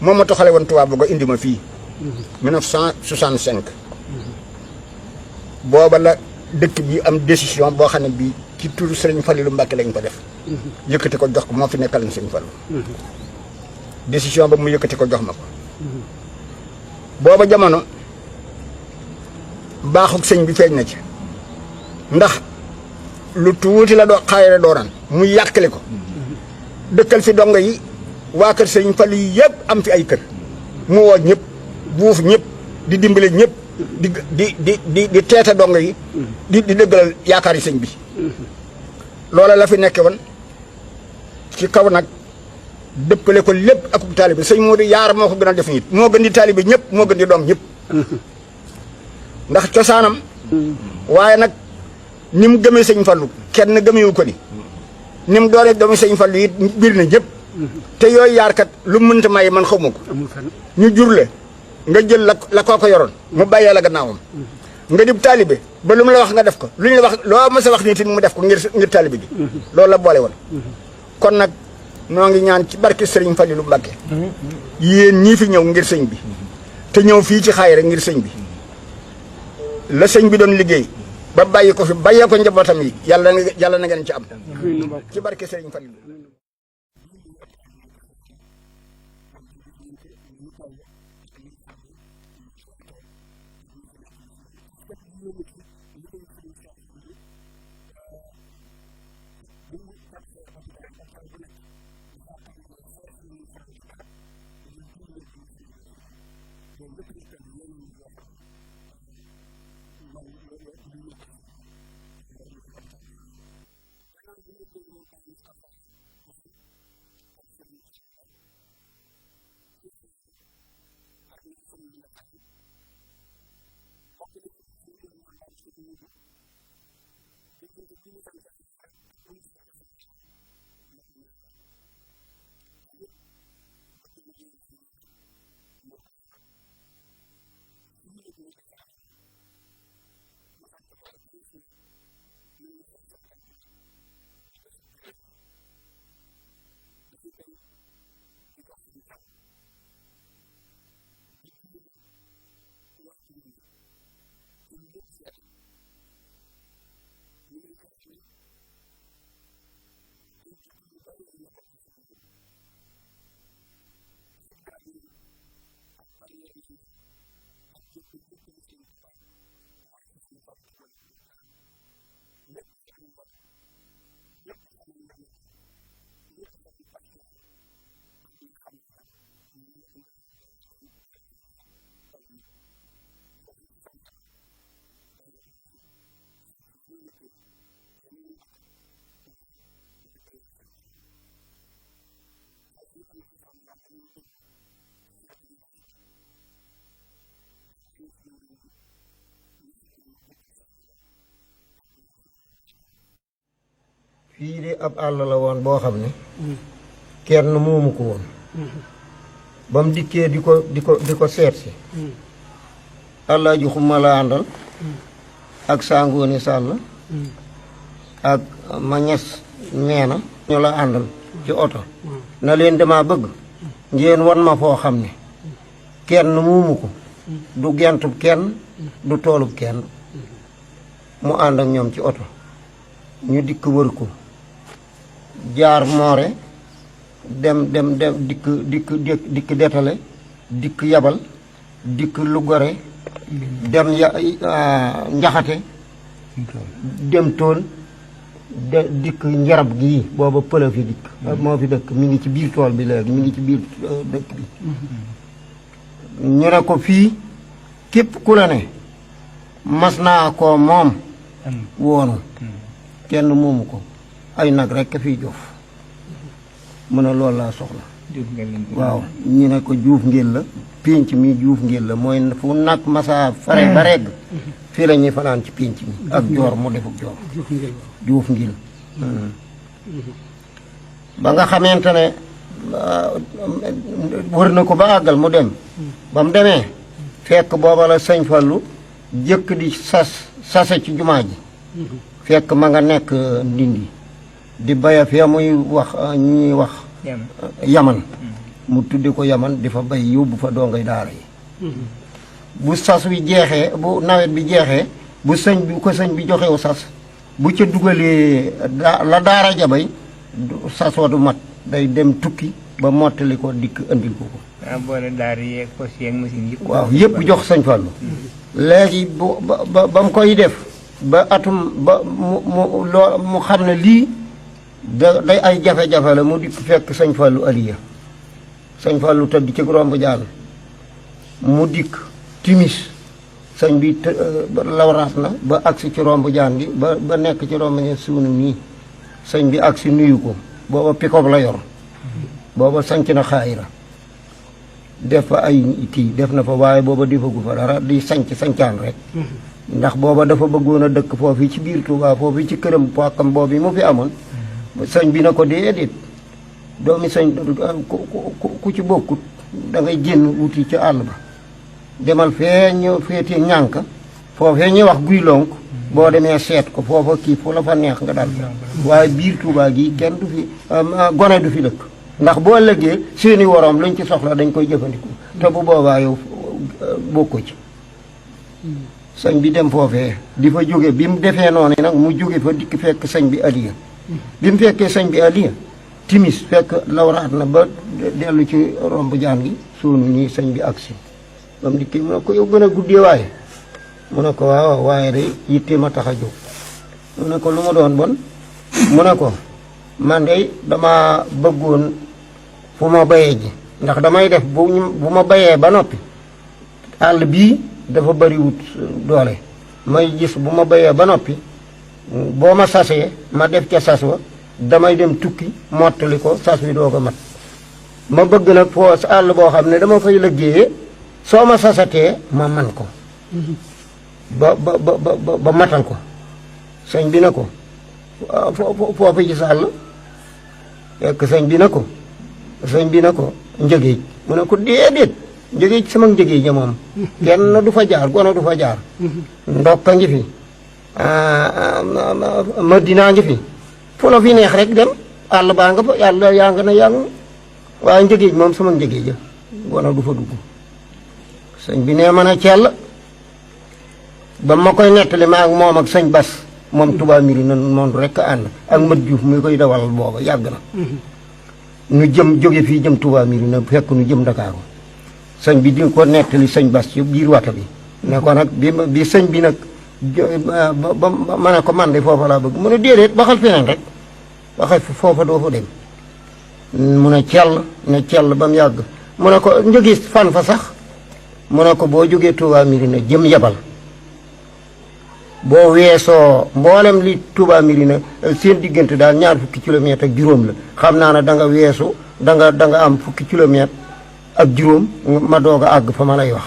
moom ma toxale woon Touba Bogo indi ma fii 1965 booba la dëkk bi am décision boo xam ne bii ci turu sëriñ Falilou Mbacké lañ ko def yëkkati ko jox ko moo fi nekkal na sëñ Fallu décision ba mu yëkkati ko jox ma ko booba jamono baaxuk sëñ bi feeñ na ci ndax lu tuuti la doo xaayare dooran mu yàqale ko dëkkal fi dongo yi waa kër sëñ Fallu yi yëpp am fi ay kër mu woo ñëpp buuf ñëpp di dimbale ñëpp di teete dongo yi di dëggalal yaakaar yi sëñ bi loola la fi nekke woon ci kaw nag dëppale ko lépp ak taalibe sëñ Modou yaar moo ko gën a def nit moo gën di taalibe ñëpp moo gën di doom ñëpp ndax cosaanam waaye nag ni mu gëmee sëñ Fallu kenn gëmewu ko ni mu doonee doomi sëñ Fallu it biir na ñëpp te yooyu yaar kat lu mu mënta maye man xawma ko ñu jurle nga jël la koo ko yoroon mu bàyyee la gannaawam nga dib taalibe ba lu mu la wax nga def ko lu ñu la wax loo ma sa wax nit mu def ko ngir taalibe gi loolu la boole woon kon nag noo ngi ñaan ci barke Sëriñ Falilou Mbacké yéen ñii fi ñëw ngir sëñ bi te ñëw fii ci xaay rek ngir sëñ bi la sëñ bi doon liggéey ba bàyyi ko fi bàyyee ko njabootam yi yàlla na ngeen ci am ci barke Sëriñ Falilou fii de ab àll la woon boo xam ne kenn moomu ko woon ba mu dikkee di ko seet si Alaaji Xuma la àndal ak Sangoone Sàll ak ma ñes neena ñu la àndal ci oto na leen dama bëgg ngeen wan ma foo xam ne kenn moomu ko du gentub kenn du toolub kenn mu ànd ak ñoom ci oto ñu dikk wër ko jaar moore dem dikk detale dikk yabal dikk lugare dem njaxate dem tool dikk njarab gii booba pëla fi dikk moo fi dëkk mi ngi ci biir tool bi léegi mi ngi ci biir dëkk bi ñu ne ko fii képp ku la ne mas naa ko moom woonu kenn moomu ko ay nag rekk fii joof mu ne loolu laa soxla waaw ñu ne ko juuf ngéel la pénc mi juuf ngéel la mooy fu nag masa fare ba regg fii la ñuy fanaan ci pénc mi ak joor mu defuk joor juuf ngéel ba nga xamante ne wër na ko ba àggal mu dem ba mu demee fekk booba la sëñ Fallu jëkk di sase ci jumaa ji fekk ma nga nekk ndindi di baya fee muy wax ñuy wax yaman mu tuddi ko yaman di fa bay yóbbu fa dongay daara yi bu sas wi jeexee bu nawet bi jeexee bu sëñ bi ko sëñ bi joxewu sas bu ca dugalee la daara jabay sas wa du mat day dem tukki ba mottali ko dikk andil ko ko boole daara yeeg pos yeeg machine yëpp waaw yëpp jox sëñ Fallu léegi ba mu koy def ba atum ba mu xam ne lii day ay jafe-jafe la mu dikk fekk sëñ Fallu aliya sëñ Fallu tëdd ci romb jaan mu dikk timis sëñ bi lawraat na ba agsi ci romb jaan gi ba nekk ci romb ne suunu nii sëñ bi agsi nuyu ko booba pikob la yor booba sanc na xaayira def fa ay kii def na fa waaye booba defagu fa dara di sancaan rek ndax booba dafa bëggoon a dëkk foofu ci biir Tuubaa foofu ci këram poakam boobu mu fi amoon sëñ bi na ko déedéet doomi sëñ ku ci bokkut da ngay génn wuti ci àll ba demal fee ñu féete ñànk foofee ñuy wax guy lonk boo demee seet ko foofa kii fu la fa neex nga dal waaye biir Tuubaa gi kenn du fi gone du fi dëkk ndax boo ëllëgee seeni woroom luñ ci soxla dañ koy jëfandikoo te bu boobaa yow bokku ci sëñ bi dem foofee di fa jóge bi mu defee noonu nag mu jóge fa dikk fekk sëñ bi aliya bi mu fekkee sëñ bi aliya timis fekk lawraat na ba dellu ci romb jaan gi suunu nii sëñ bi agsi ba mu dikkee mu ne ko yow gën a guddee waaye mu ne ko waaw waaye day yitte ma tax a jóg mu ne ko lu ma doon bon mu ne ko man de dama bëggoon fu ma bayee ji ndax damay def bu ma bayee ba noppi àll bii dafa bari wut doole may gis bu ma bayee ba noppi boo ma sasee ma def ca sas wa damay dem tukki mottali ko sas wi doog a mat ma bëgg nag foo àll boo xam ne dama fay liggéeyee soo ma sasatee ma man ko ba matal ko sëñ bi na ko foofu ci sàll fekk sëñ bi na ko njëgeej mu ne ko déedéet njëgeej sama njëgeej moom kenn du fa jaar gone du fa jaar ndokka ngi fi madinaa ngi fi fu la fi neex rek dem àll baa nga fa yàlla yaa nga na yàng waaye njëgeej moom sama njëgeej gone du fa dugg sëñ bi nee mën a cell ba ma koy nettali ma ak moom ak sëñ Bas moom Touba Miri na noonu rek ànd ak mat Juuf muy koy dawal booba yàgg na nu jóge fii jëm Touba Miri na fekk nu jëm Ndakaaru sëñ bi di ko nettali sëñ Bas ci biir wata bi ne ko nag bi sëñ bi nag ba ma ne ko man de foofa laa bëgg mu ne déedéet baxal feneen rek baxal foofa doo fa dem mu ne cell ba mu yàgg mu ne ko njëgi fan fa sax mu ne ko boo jógee Touba Miri na jëm yabal boo weesoo mboolem li Touba Miri na seen diggante daal 20 kilomètres ak juróom la xam naa ne da nga weesu da nga am 10 kilomètres ak juróom ma doog a àgg fa ma lay wax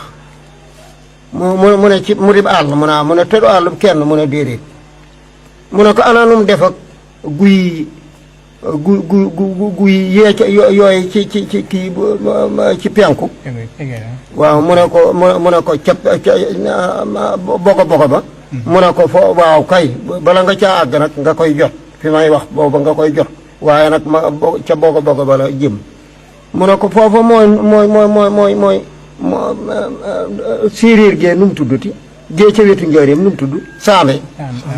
mu ne ci mu di àll mu ne tëdu àll kenn mu ne déedéet mu ne ko ananum def ak guy yee ca yooyu ci kii ci penku waaw mu ne ko ca bogo ba mu ne ko foo waaw kay bala nga caa àgg nag nga koy jot fi may wax booba nga koy jot waaye nag ca bogo ba la jëm mu ne ko foofa mooy séeréer gee nu mu tuddati gee ca wetu njëriñ nu mu tudd saame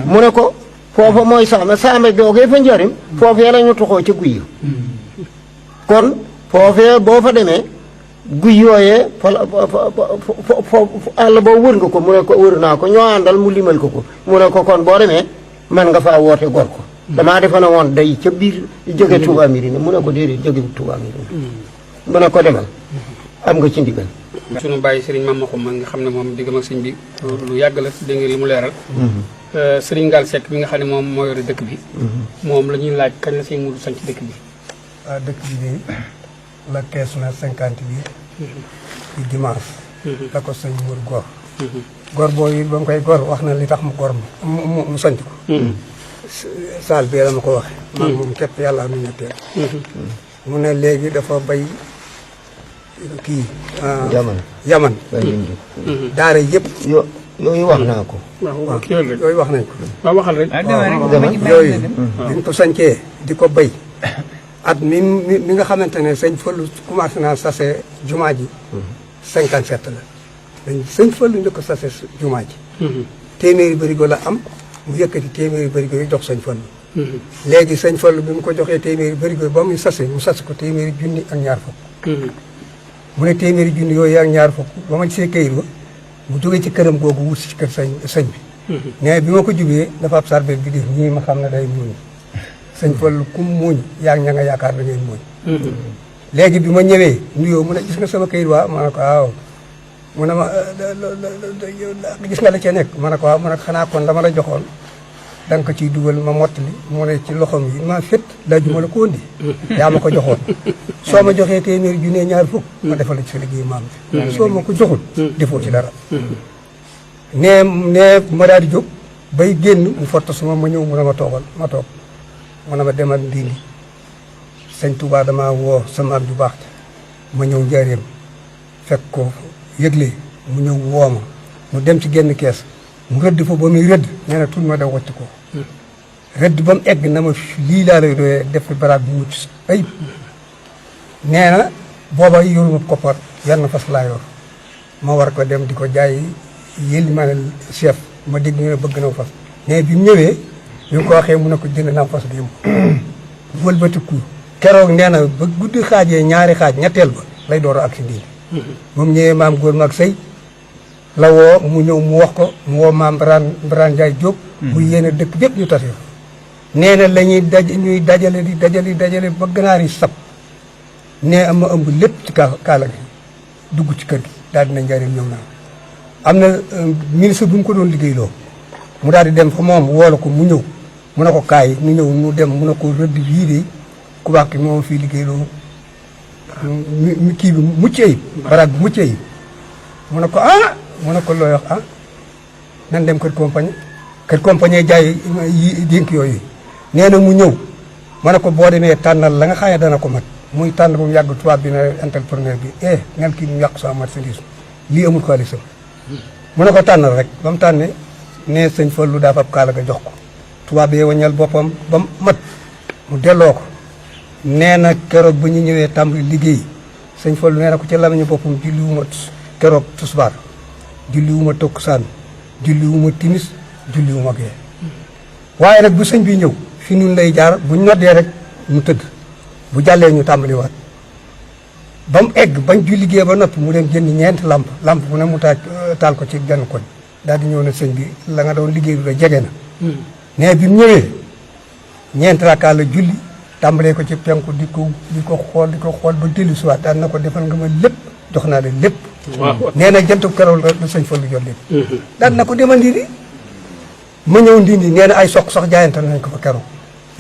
mu ne ko foofa mooy saame googee fa njëriñ foofee la ñu toxoo ca guy kon foofee boo fa demee guy yooyee àll boo wër nga ko mu ne ko wër naa ko ñoo àndal mu limal ko mu ne ko kon boo demee man nga faa woote gor ko damaa defe na woon day ca biir jóge Touba Miri mu ne ko déedéet jóge Touba Miri mu ne ko demal am nga ci ndigal sunu bàyyi sëriñ Mame Makhoume nga xam ne moom diggam ak sëñ bi lu yàgg la dégg nga li mu leeral sëriñ Ngal Seck bi nga xam ne moom moo yore dëkk bi moom la ñuy laaj kañ la sëñ Mudu sañ ci dëkk bi dëkk bi de la 1558 ci dimanche la ko sëñ Mudu gor boobu ba mu koy gor wax na li tax mu gor mu sanc ko saal bi la ma ko waxe man moom képp yàlla nu ñetteel mu ne léegi dafa bay kii yaman daara yëpp yooyu wax naa ko yooyu wax nañ ko waaw waxal rek yooyu biñ ko sancee di ko bay at mi nga xamante ne sëñ Fallu commencé naa sase jumaa ji 57 la dañ sëñ Fallu njëkk ko sase jumaa ji téeméeri bërigo la am mu yëkkati téeméeri bërigo yi jox sëñ Fallu léegi sëñ Fallu bi mu ko joxee téeméeri bërigo ba muy sase mu sase ko téeméeri junni ak ñaar fukk mu ne téeméeri junni yooyu ak ñaar fukk ba ma gisee kayit ba mu jógee ci këram googu wut ci kër sëñ bi mais bi ma ko jubee dafa ab sarbet bi def ñii ma xam ne day muuñ sëñ Fallu kum muuñ yaa ngi ña nga yaakaar da ngeen muuñ léegi bi ma ñëwee nuyoo mu ne gis nga sama kayit waa ma ne ko waaw mu ne ma gis nga la ca nekk ma ne ko waaw mu ne xanaa kon dama la joxoon da nga ko ciy dugal ma mottali mu ne ci loxoom yi ma fet laajuma la ko indi yaa ma ko joxoon soo ma joxee téeméeri junne ñaar fukk ma defal la ci sa liggéey maam bi soo ma ko joxul defoo ci dara nee ma daal di jóg bay génn mu fotta suma ma ñëw mu ne ma toogal ma toog mu ne ma demal Ndindi sëñ Touba dama woo sa maam ju baax ma ñëw njaareem fekk ko yëgle mu ñëw woo ma mu dem ci genn kees mu rëdd fa ba muy rëdd nee na tuñ ma da wacc ko rëdd ba mu egg na ma lii laa lay doyee def fi baraab bi mucc ayib nee na booba yoruma koppar yenn fas laa yor ma war ko dem di ko jaay yéli ma ne chef ma dégg ñu ne bëgg na fas mais bi mu ñëwee bi mu ko waxee mu ne ko jënd naa fas démb wëlbatiku keroog nee na ba guddi xaajee ñaari xaaj ñetteel ba lay door a ak si Ndindi ba mu ñëwee maam góor mag sëy la woo mu ñëw mu wax ko mu woo maam Birane Ndiaye Diop. bu yéene dëkk bépp ñu tase nee na la ñuy ñuy dajale di dajale ba ganaar yi sab nee am ma ëmb lépp ci kaala gi dugg ci kër gi daal dina njëriñ ñëw naa am na ministre bu mu ko doon liggéeyloo mu daal di dem fa moom woola ko mu ñëw mu ne ko kaay ñu ñëw mu dem mu ne ko rëdd yii de ku baax ki moom fii liggéeyloo kii bi mucc ayib baraag bi mucc ayib mu ne ko mu ne ko looy wax nan dem kër compagnie jaay yi dénk yooyu nee na mu ñëw ma ne ko boo demee tànnal la nga xam ne dana ko mat muy tànn ba mu yàgg tubaab bi na entrepreneur bi ngel kii mu yàqu sama marchandise lii amul xaalisam mu ne ko tànnal rek ba mu tànnee ne sëñ Fallu daa fab kaala ga jox ko tubaab bi waññal boppam ba mu mat mu delloo ko nee na keroog ba ñu ñëwee tàmbali liggéey sëñ Fallu nee na ko ci lamiñu boppam julliwuma keroog tusbaar julliwuma takkusaan julliwuma timis julliwuma gee waaye nag bu sëñ bi ñëw fi nun lay jaar bu ñoddee rek mu tëdd bu jàllee ñu tàmbaliwaat ba mu egg bañ ju liggéey ba noppi mu dem jënd ñeenti lamp bu ne mu taal ko ci benn koñ daal di ñëw ne sëñ bi la nga doon liggéey bi jege na ne bi mu ñëwee ñeenti rakkaa la julli tàmbalee ko ci penku di ko xool ba dellu siwaat daal na ko defal nga ma lépp jox naa la lépp nee na jëntu keroog la sëñ Fallu jot lépp daal na ko demal ndindi ma ñëw ndindi nee na ay sox jaayante nañ ko fa keroog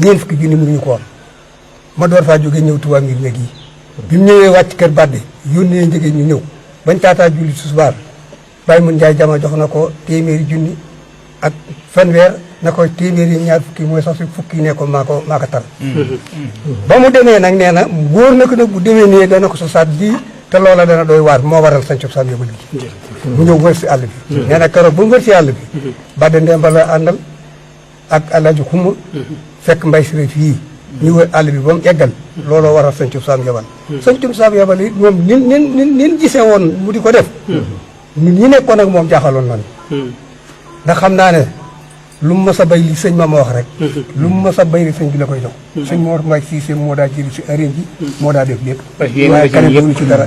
ñeent fukki junni mënuñu ko am ma door faa jógee ñëw Tuubaa ngir nekk yi bi mu ñëwee wàcc kër Badde yónnee njëgee ñu ñëw bañ taataa julli tisbaar Baye Mun Njaay jama jox na ko téeméeri junni ak fanweer na ko téeméeri ñaar fukki mooy sax si fukki ne ko maa ko tal ba mu demee nag nee na wóor na ko nag bu demee nee dana ko sa saat bii te loola dana doy waar moo waral sañcob sam yóbbu gi mu ñëw wër si àll bi nee na keroog bu mu wër si àll bi Badde Ndemba la àndal ak Alaaji Xuma fekk mbay si fii ñu wër àll bi ba mu eggal looloo waral sañcob sam yabal sañcob sam yabal yi moom nin gisee woon mu di ko def ñun ñi nekkoon ak moom jaaxaloon nañu ndax xam naa ne lu mu mës a bay li sëñ ma wax rek lu mu mës a bay li sëñ bi la koy jox sëñ Mor Mbaye Cissé moo daa jëri si arène ji moo daa def lépp waaye kanam dewlu ci dara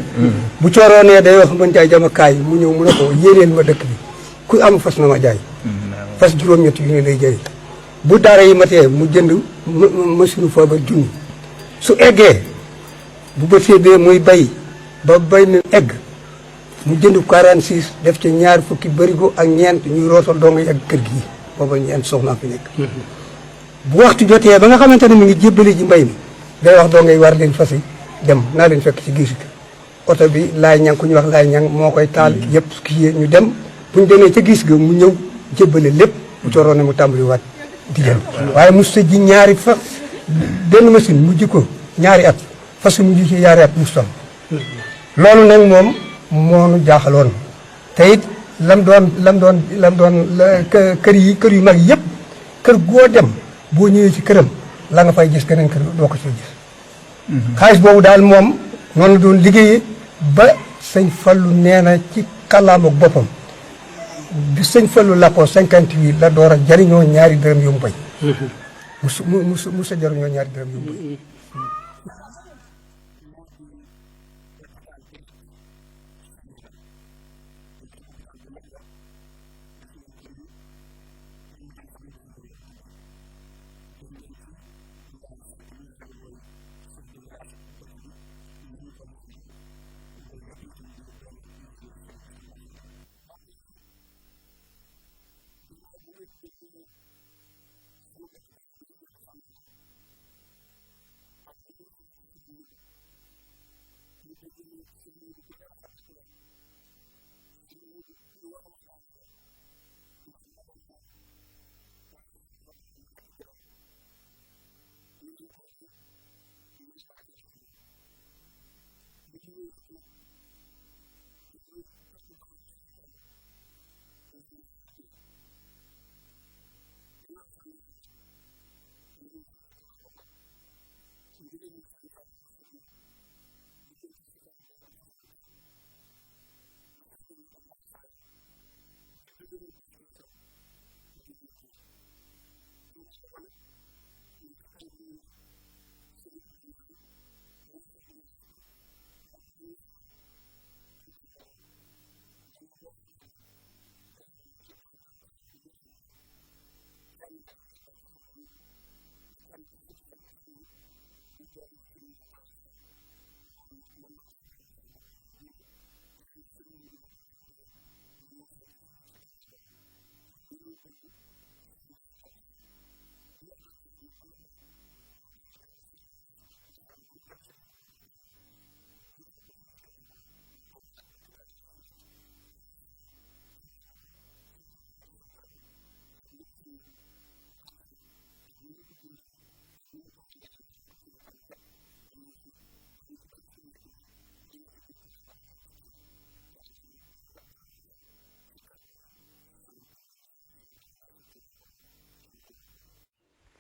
bu cooroonee day wax mën jaay jama kaay mu ñëw mu ne ko yéeneen ma dëkk bi ku am fas na ma jaay fas juróom-ñett yu ne lay jaay bu daara yi matee mu jënd machine foobar junni su eggee bu ba séddee muy bay ba bay na egg mu jënd 46 def ci ñaar fukki bërigo ak ñeent ñuy roosal dong yi ak kër gi booba ñeent soxna fi nekk bu waxtu jotee ba nga xamante ne mi ngi jébbali ji mbay mi day wax dong yi war leen fas yi dem naa leen fekk ci gis gi oto bi laay ñang ku ñu wax laay ñang moo koy taal yëpp kii ñu dem bu ñu demee ca gis ga mu ñëw jébbale lépp bu cooroon ne mu tàmbali waat di jël waaye mu sa ji ñaari fa benn machine mu ji ko ñaari at fas mu ji ci ñaari at mu sam loolu nag moom moonu jaaxaloon te it lam doon kër yu mag yëpp kër goo dem boo ñëwee ci këram la nga fay gis keneen kër doo ko ci gis xaalis boobu daal moom noonu la doon liggéeyee ba sëñ Fallu nee na ci kàllaama boppam bi sëñ Fallu làkkoo 58 la door a jariñoo ñaari dërëm yu mu bay mu sa jariñoo ñaari dërëm yu mu bay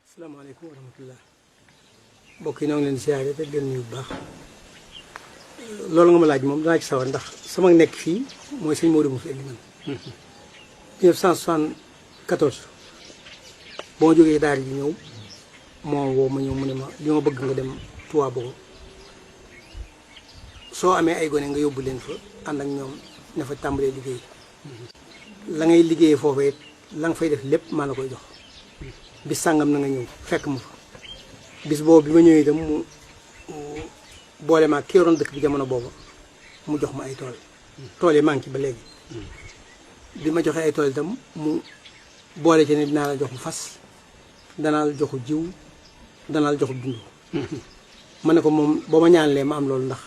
asalaamaaleykum wa rahmatulah mbokk yi ñoo ngi leen di siyaare te leen nuyu bu baax loolu nga ma laaj moom danaa ci sawar ndax sama nekk fii mooy sëñ Modou mu fi indi man 1974 boo ma jógee daara ji ñëw moo woo ma ñëw mu ne ma li ma bëgg nga dem Touba Bogo soo amee ay gone nga yóbbu leen fa ànd ak ñoom ne fa tàmbalee liggéey la ngay liggéeyee foofu it la nga fay def lépp maa la koy jox bis sàngam na nga ñëw fekk ma fa bis boobu bi ma ñëwee itam mu boole ma ki yoroon dëkk bi jamono booba mu jox ma ay tool yi maa ngi ci ba léegi bi ma joxee ay tool itam mu boole ci ne dinaa la jox mu fas danaa la joxu jiw danaa la joxu dund ma ne ko moom boo ma ñaanalee ma am loolu ndax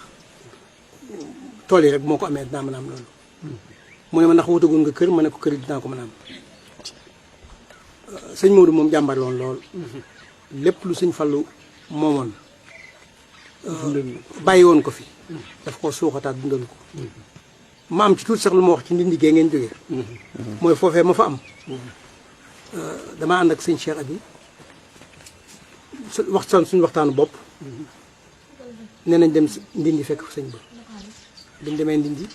tool yi rek moo ko amee dinaa mën a am loolu mu ne ma ndax wutagul nga kër ma ne ko kër yi dinaa ko mën a am sëñ Modou moom jàmbar loon lool lépp lu sëñ Fallu moomoon bàyyi woon ko fi daf ko suuxataat dundal ko ma am ci tuuti sax lu ma wax ci ndindi gee ngeen jógee mooy foofee ma fa am dama ànd ak sëñ Cheikh Abi suñu waxtaanu bopp nee nañ dem ndindi fekk fa sëñ ba biñ demee ndindi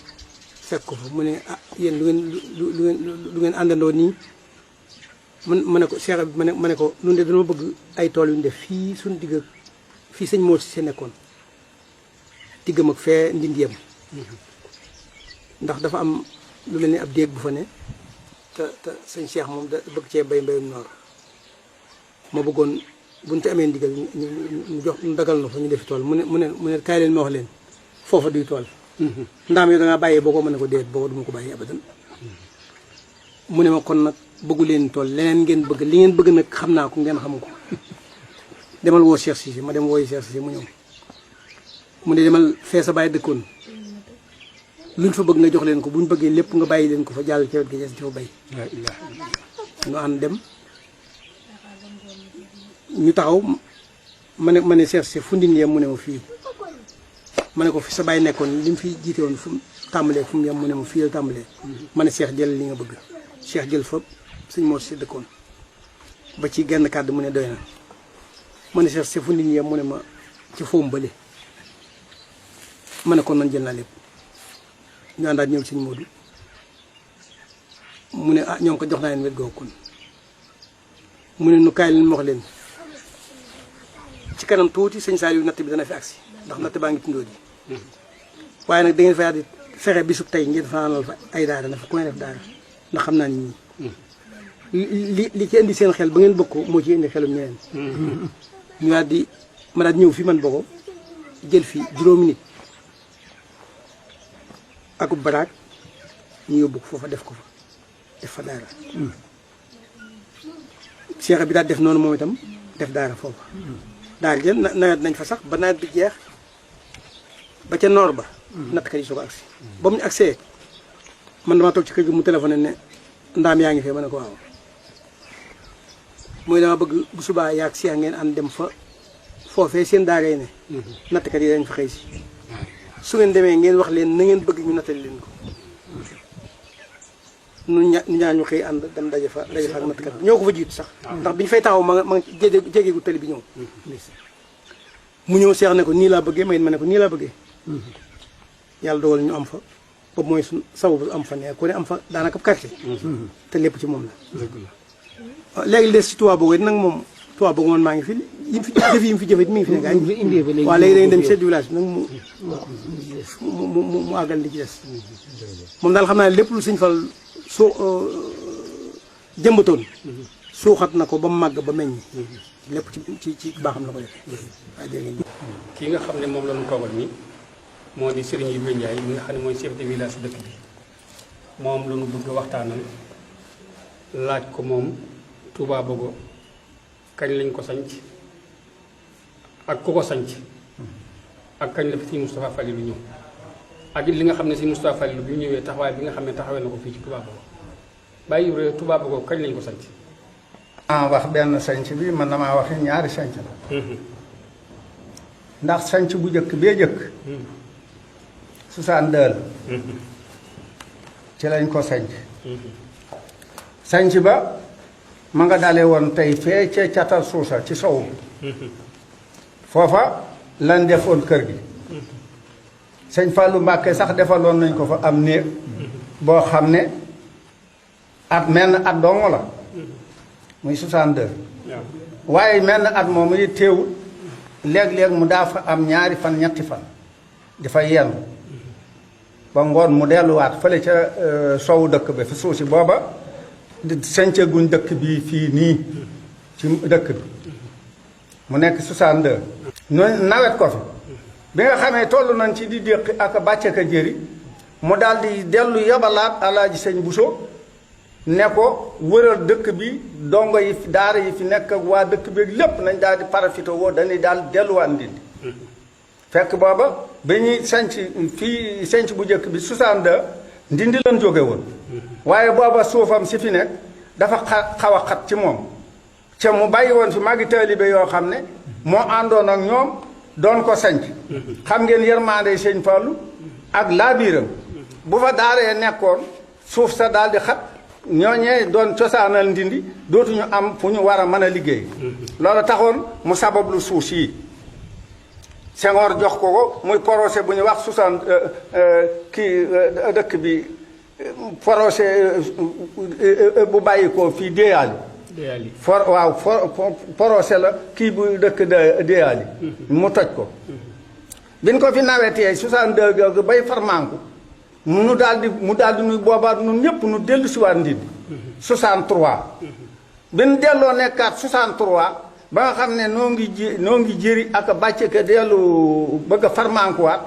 fekk ko fa mu ne ah yéen lu ngeen àndandoo nii ma ne ko Cheikh bi ma ne ko ñun de dañoo bëgg ay tool yu ñu def fii suñu digg fii sëñ moo si see nekkoon diggam ak fee ndindi yem ndax dafa am lu mel ni ab déeg bu fa ne te sëñ Cheikh moom da bëgg cee bay mbayum noor ma bëggoon buñ ci amee ndigal ñu jox ñu dagal na fa ñu defi tool mu ne kaay leen ma wax leen foofa duy tool ndaam yow da ngaa bàyyee boo ko mën ne ko déet boo duma ko bàyyi abadan mu ne ma kon nag bëggu leen tool leneen ngeen bëgg li ngeen bëgg nag xam naa ko ngeen xam ko demal woo Cheikh Cissé ma dem wooyu Cheikh Cissé mu ñëw mu ne demal fee sa bàyyi dëkkoon luñ fa bëgg nga jox leen ko buñ bëggee lépp nga bàyyi leen ko fa jàll ci wet gi des ci fa bay ñu ànd dem ñu taxaw ma ne Cheikh Cissé fu ndin yem mu ne ma fii ma ne ko fi sa bàyyi nekkoon li mu fi jiite woon fu mu tàmbalee fu mu yem mu ne ma fii la tàmbalee ma ne Cheikh jël li nga bëgg Cheikh jël fa sëñ Mor si dëkkoon ba ci genn kàddu mu ne doy na ma ne Cheikh si fu nit ñi yem mu ne ma ci foofu bële ma ne kon man jël naa lépp ñu àndaat ñëw sëñ Modou mu ne ah ñoom ko jox naa leen wet googu kon mu ne nu kaay leen ma wax leen ci kanam tuuti sëñ Saliou natt bi dana fi agsi ndax natt baa ngi tundóo ji waaye nag da ngeen fa di fexe bisub tey ngeen fanaanal fa ay daara na fa ku ne def daara ndax xam naa ni ñii li ci indi seen xel ba ngeen bokk moo ci indi xelum ñeneen ñu daal di ma daal ñëw fi man Bogo jël fi juróomi nit akub baraag ñu yóbbu ko foofa def ko fa def fa daara Cheikh bi daal def noonu moom itam def daara foofa daara jël nawet nañ fa sax ba nawet bi jeex ba ca noor ba nattkat yi soo ko agsi ba mu ñu agsee man dama toog ci kër gi mu téléphoné ne ndaam yaa ngi fee ma ne ko waaw mooy dama bëgg bu subaa yaag Cheikh ngeen ànd dem fa foofee seen daara yi ne nattkat yi dañ fa xëy si su ngeen demee ngeen wax leen na ngeen bëgg ñu nattali leen ko ñu ñaar ñu xëy ànd dem daje fa ak nattkat ñoo ko fa jiitu sax ndax bi ñu fay taxaw ma nga jégeegu tali bi ñëw mu ñëw Cheikh ne ko nii laa bëggee ma ne ko nii laa bëggee yàlla dogal ñu am fa boobu mooy suñ sababu am fa ne ku ne am fa daanaka quartier te lépp ci moom la léegi li des ci Touba Bogo it nag moom Touba Bogo man maa ngi fi yi mu fi jëfit mi ngi fi ne gaa yi waaw léegi dañuy dem chef du village bi nag mu àggal li ci des moom daal xam naa ne lépp lu sëñ Fall soo jëmbatoon suuxat na ko ba màgg ba meññ lépp ci baaxam la ko def waaye dégg ngeen kii nga xam ne moom la ñu toogal nii moo di Serigne Ibrahima Ndiaye mi nga xam ne mooy chef de village dëkk bi moom la ñu bëgg waxtaanal laaj ko moom Touba Bogo kañ lañ ko sanc ak ku ko sanc ak kañ la fi Serigne Moustapha Falilou ñëw ak li nga xam ne Serigne Moustapha Falilou bi ñëwee taxawaay bi nga xam ne taxawee na ko fii ci Touba Bogo bàyyi réew Touba Bogo kañ lañ ko sanc wax benn sanc bi man damaa waxi ñaari sanc la ndax sanc bu njëkk bee jëkk 62 la ci lañ ko sanc sanc ba ma nga dale woon tey fee ca catal suusa ci sow foofa lan defoon kër gi sëñ Fallou Mbàkke sax defaloon nañ ko fa am néeg boo xam ne menn at dong la muy 62 waaye menn at moom yi teewul léeg-léeg mu daa fa am ñaari fan ñetti fan di fa yenn ba ngoon mu delluwaat fële ca sowu dëkk bi fi suuf si booba sënce guñ dëkk bi fii nii ci dëkk bi mu nekk 62 ñooñu nawet ko fi bi nga xamee toll nañ ci di déqi ak bàcce ka jëri mu daal di dellu yabalaat alaaji sëñ Buso ne ko wëral dëkk bi dongo yi daara yi fi nekk ak waa dëkk bi lépp nañ daal di parafito woo dañuy daal delluwaat Ndindi fekk booba ba ñuy sanc fii sanc bu njëkk bi 62 Ndindi lan jóge woon waaye booba suufam si fi nekk dafa xaw a xat ci moom ca mu bàyyi woon fi magi taalibe yoo xam ne moo àndoon ak ñoom doon ko sanc xam ngeen yërmande sëñ Fallu ak laabiiram bu fa daaree nekkoon suuf sa daal di xat ñooñee doon cosaanal Ndindi dootuñu am fu ñu war a mën a liggéey loolu taxoon mu sabablu suuf sii Senghor jox ko muy projet bu ñu wax 60 dëkk bi projet bu bàyyi ko fii déyaali projet la kii bu dëkk déyaali mu toj ko biñ ko fi nawetee 62 googu bay farmanku mu daal di nu boobaat nun ñëpp nu dellu si waat Ndindi 63 biñ delloo nekkaat 63 ba nga xam ne noo ngi jëri ak bàcce ka dellu bëgg a farmankuwaat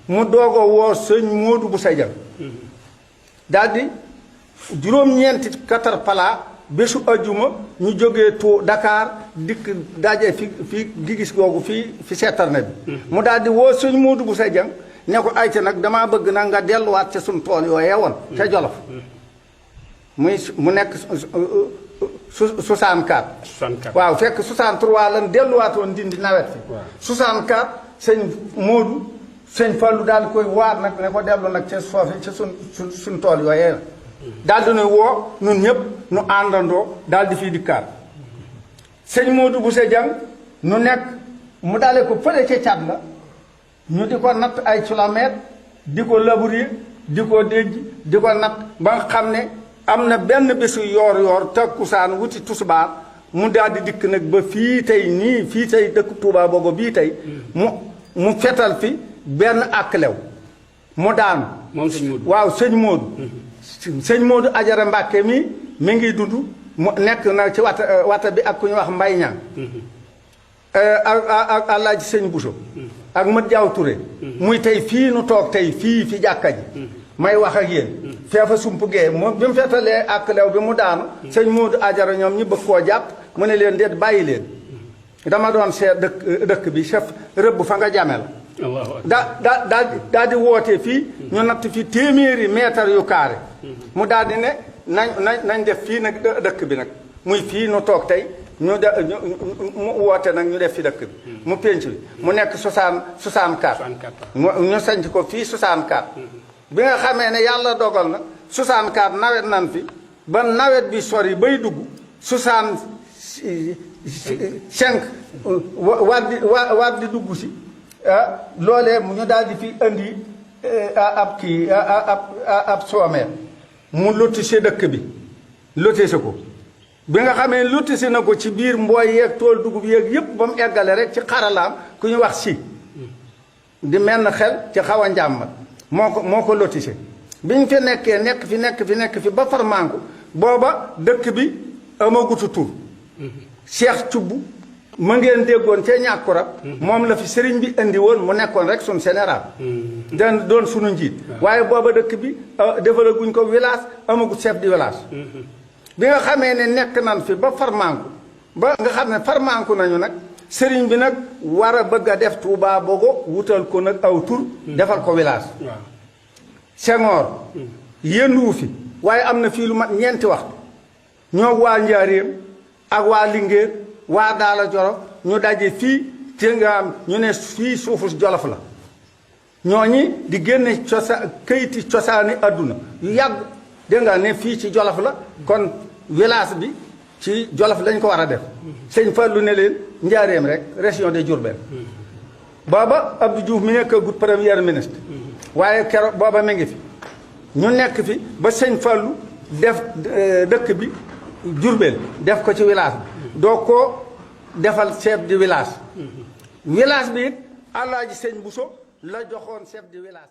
mu doog a woo sëñ Moodu bu sa jang daal di juróom-ñeenti pala bésu ajjuma ñu jógee Dakar dikk daje fi gigis googu fi seetarna bi mu daal di woo sëñ Moodu bu sa jang ne ko ayca nag damaa bëgg nag nga delluwaat ca suñ tool yooyee woon ca Jolof mu nekk 64 waaw fekk 63 lan delluwaatoon Ndindi nawet fi 64 sëñ Moodu sëñ Fallu daal di koy waar nag ne ko dellu nag ca foofu ca suñ tool yooyee daal di nuy woo nun ñëpp nu àndandoo daal di fii dikkaat sëñ Moodu bu sa jàng nu nekk mu daale ko fële ca cat la ñu di ko natt ay kilomètres di ko labourer di ko déj di ko natt ba nga xam ne am na benn bésu yoor takkusaan wuti tusbaar mu daal di dikk nag ba fii tey nii fii tey dëkk Touba Bogo bii tey mu fetal fi benn ak lew mu daanu moom sëñ Moodu waaw sëñ Moodu sëñ Moodu Ajara Mbàkke mi ngi dund mu nekk na ci wata bi ak ku ñu wax Mbay Ñaan ak Alaaji sëñ Buso ak Mat Jaaw Ture muy tey fii nu toog tey fii fi jàkka ji may wax ak yéen feefa sump gee moom bi mu fetalee ak lew bi mu daanu sëñ Moodu Ajara ñoom ñi bëgg koo jàpp mu ne leen déet bàyyi leen dama doon seet dëkk bi chef rëbb fa nga jame la daal di woote fii ñu natt fi téeméeri mètre yu carré mu daal di ne nañ def fii nag dëkk bi nag muy fii nu toog tey mu woote nag ñu def fi dëkk bi mu pénc bi mu nekk 64 ñu sanc ko fii 64 bi nga xamee ne yàlla dogal na 64 nawet nan fi ba nawet bi sori bay dugg 65 war di dugg si loolee ñu daal di fi indi ab soomeel mu lotissé dëkk bi lotissé ko bi nga xamee lotissé na ko ci biir mbooy yeeg tool dugub yeeg yëpp ba mu eggale rek ci xaralaam ku ñu wax si di menn xel ci xaw a njàmmat moo ko lotissé bi ñu fi nekkee nekk fi ba farmanku booba dëkk bi amagutu tur Cheikh Thioub ma ngeen déggoon ca ñàkkurab moom la fi sëriñ bi indi woon mu nekkoon rek suñ général dan doon sunu njiit waaye booba dëkk bi defalaguñ ko village amagu chef de village bi nga xamee ne nekk nan fi ba farmanku ba nga xam ne farmanku nañu nag sëriñ bi nag war a bëgg a def Touba Bogo wutal ko nag aw tur defal ko village Senghor yënduwu fi waaye am na fii lu mat ñeenti waxtu ñoo waa Njaaréem ak waa Linguère waa Daala Jolof ñu daje fii te nga am ñu ne fii suufu Jolof la ñooñi di génne këyiti cosaani adduna yu yàgg dégg nga ne fii ci Jolof la kon village bi ci Jolof lañ ko war a def sëñ Fallu ne leen Njaaréem rek région de Diourbel booba Abdou Diouf mi nekk gut premier ministre waaye keroog booba mi ngi fi ñu nekk fi ba sëñ Fallu def dëkk bi Diourbel def ko ci village bi doo ko defal chef de village village bi it Alaaji Sëñ Bousso la joxoon chef de village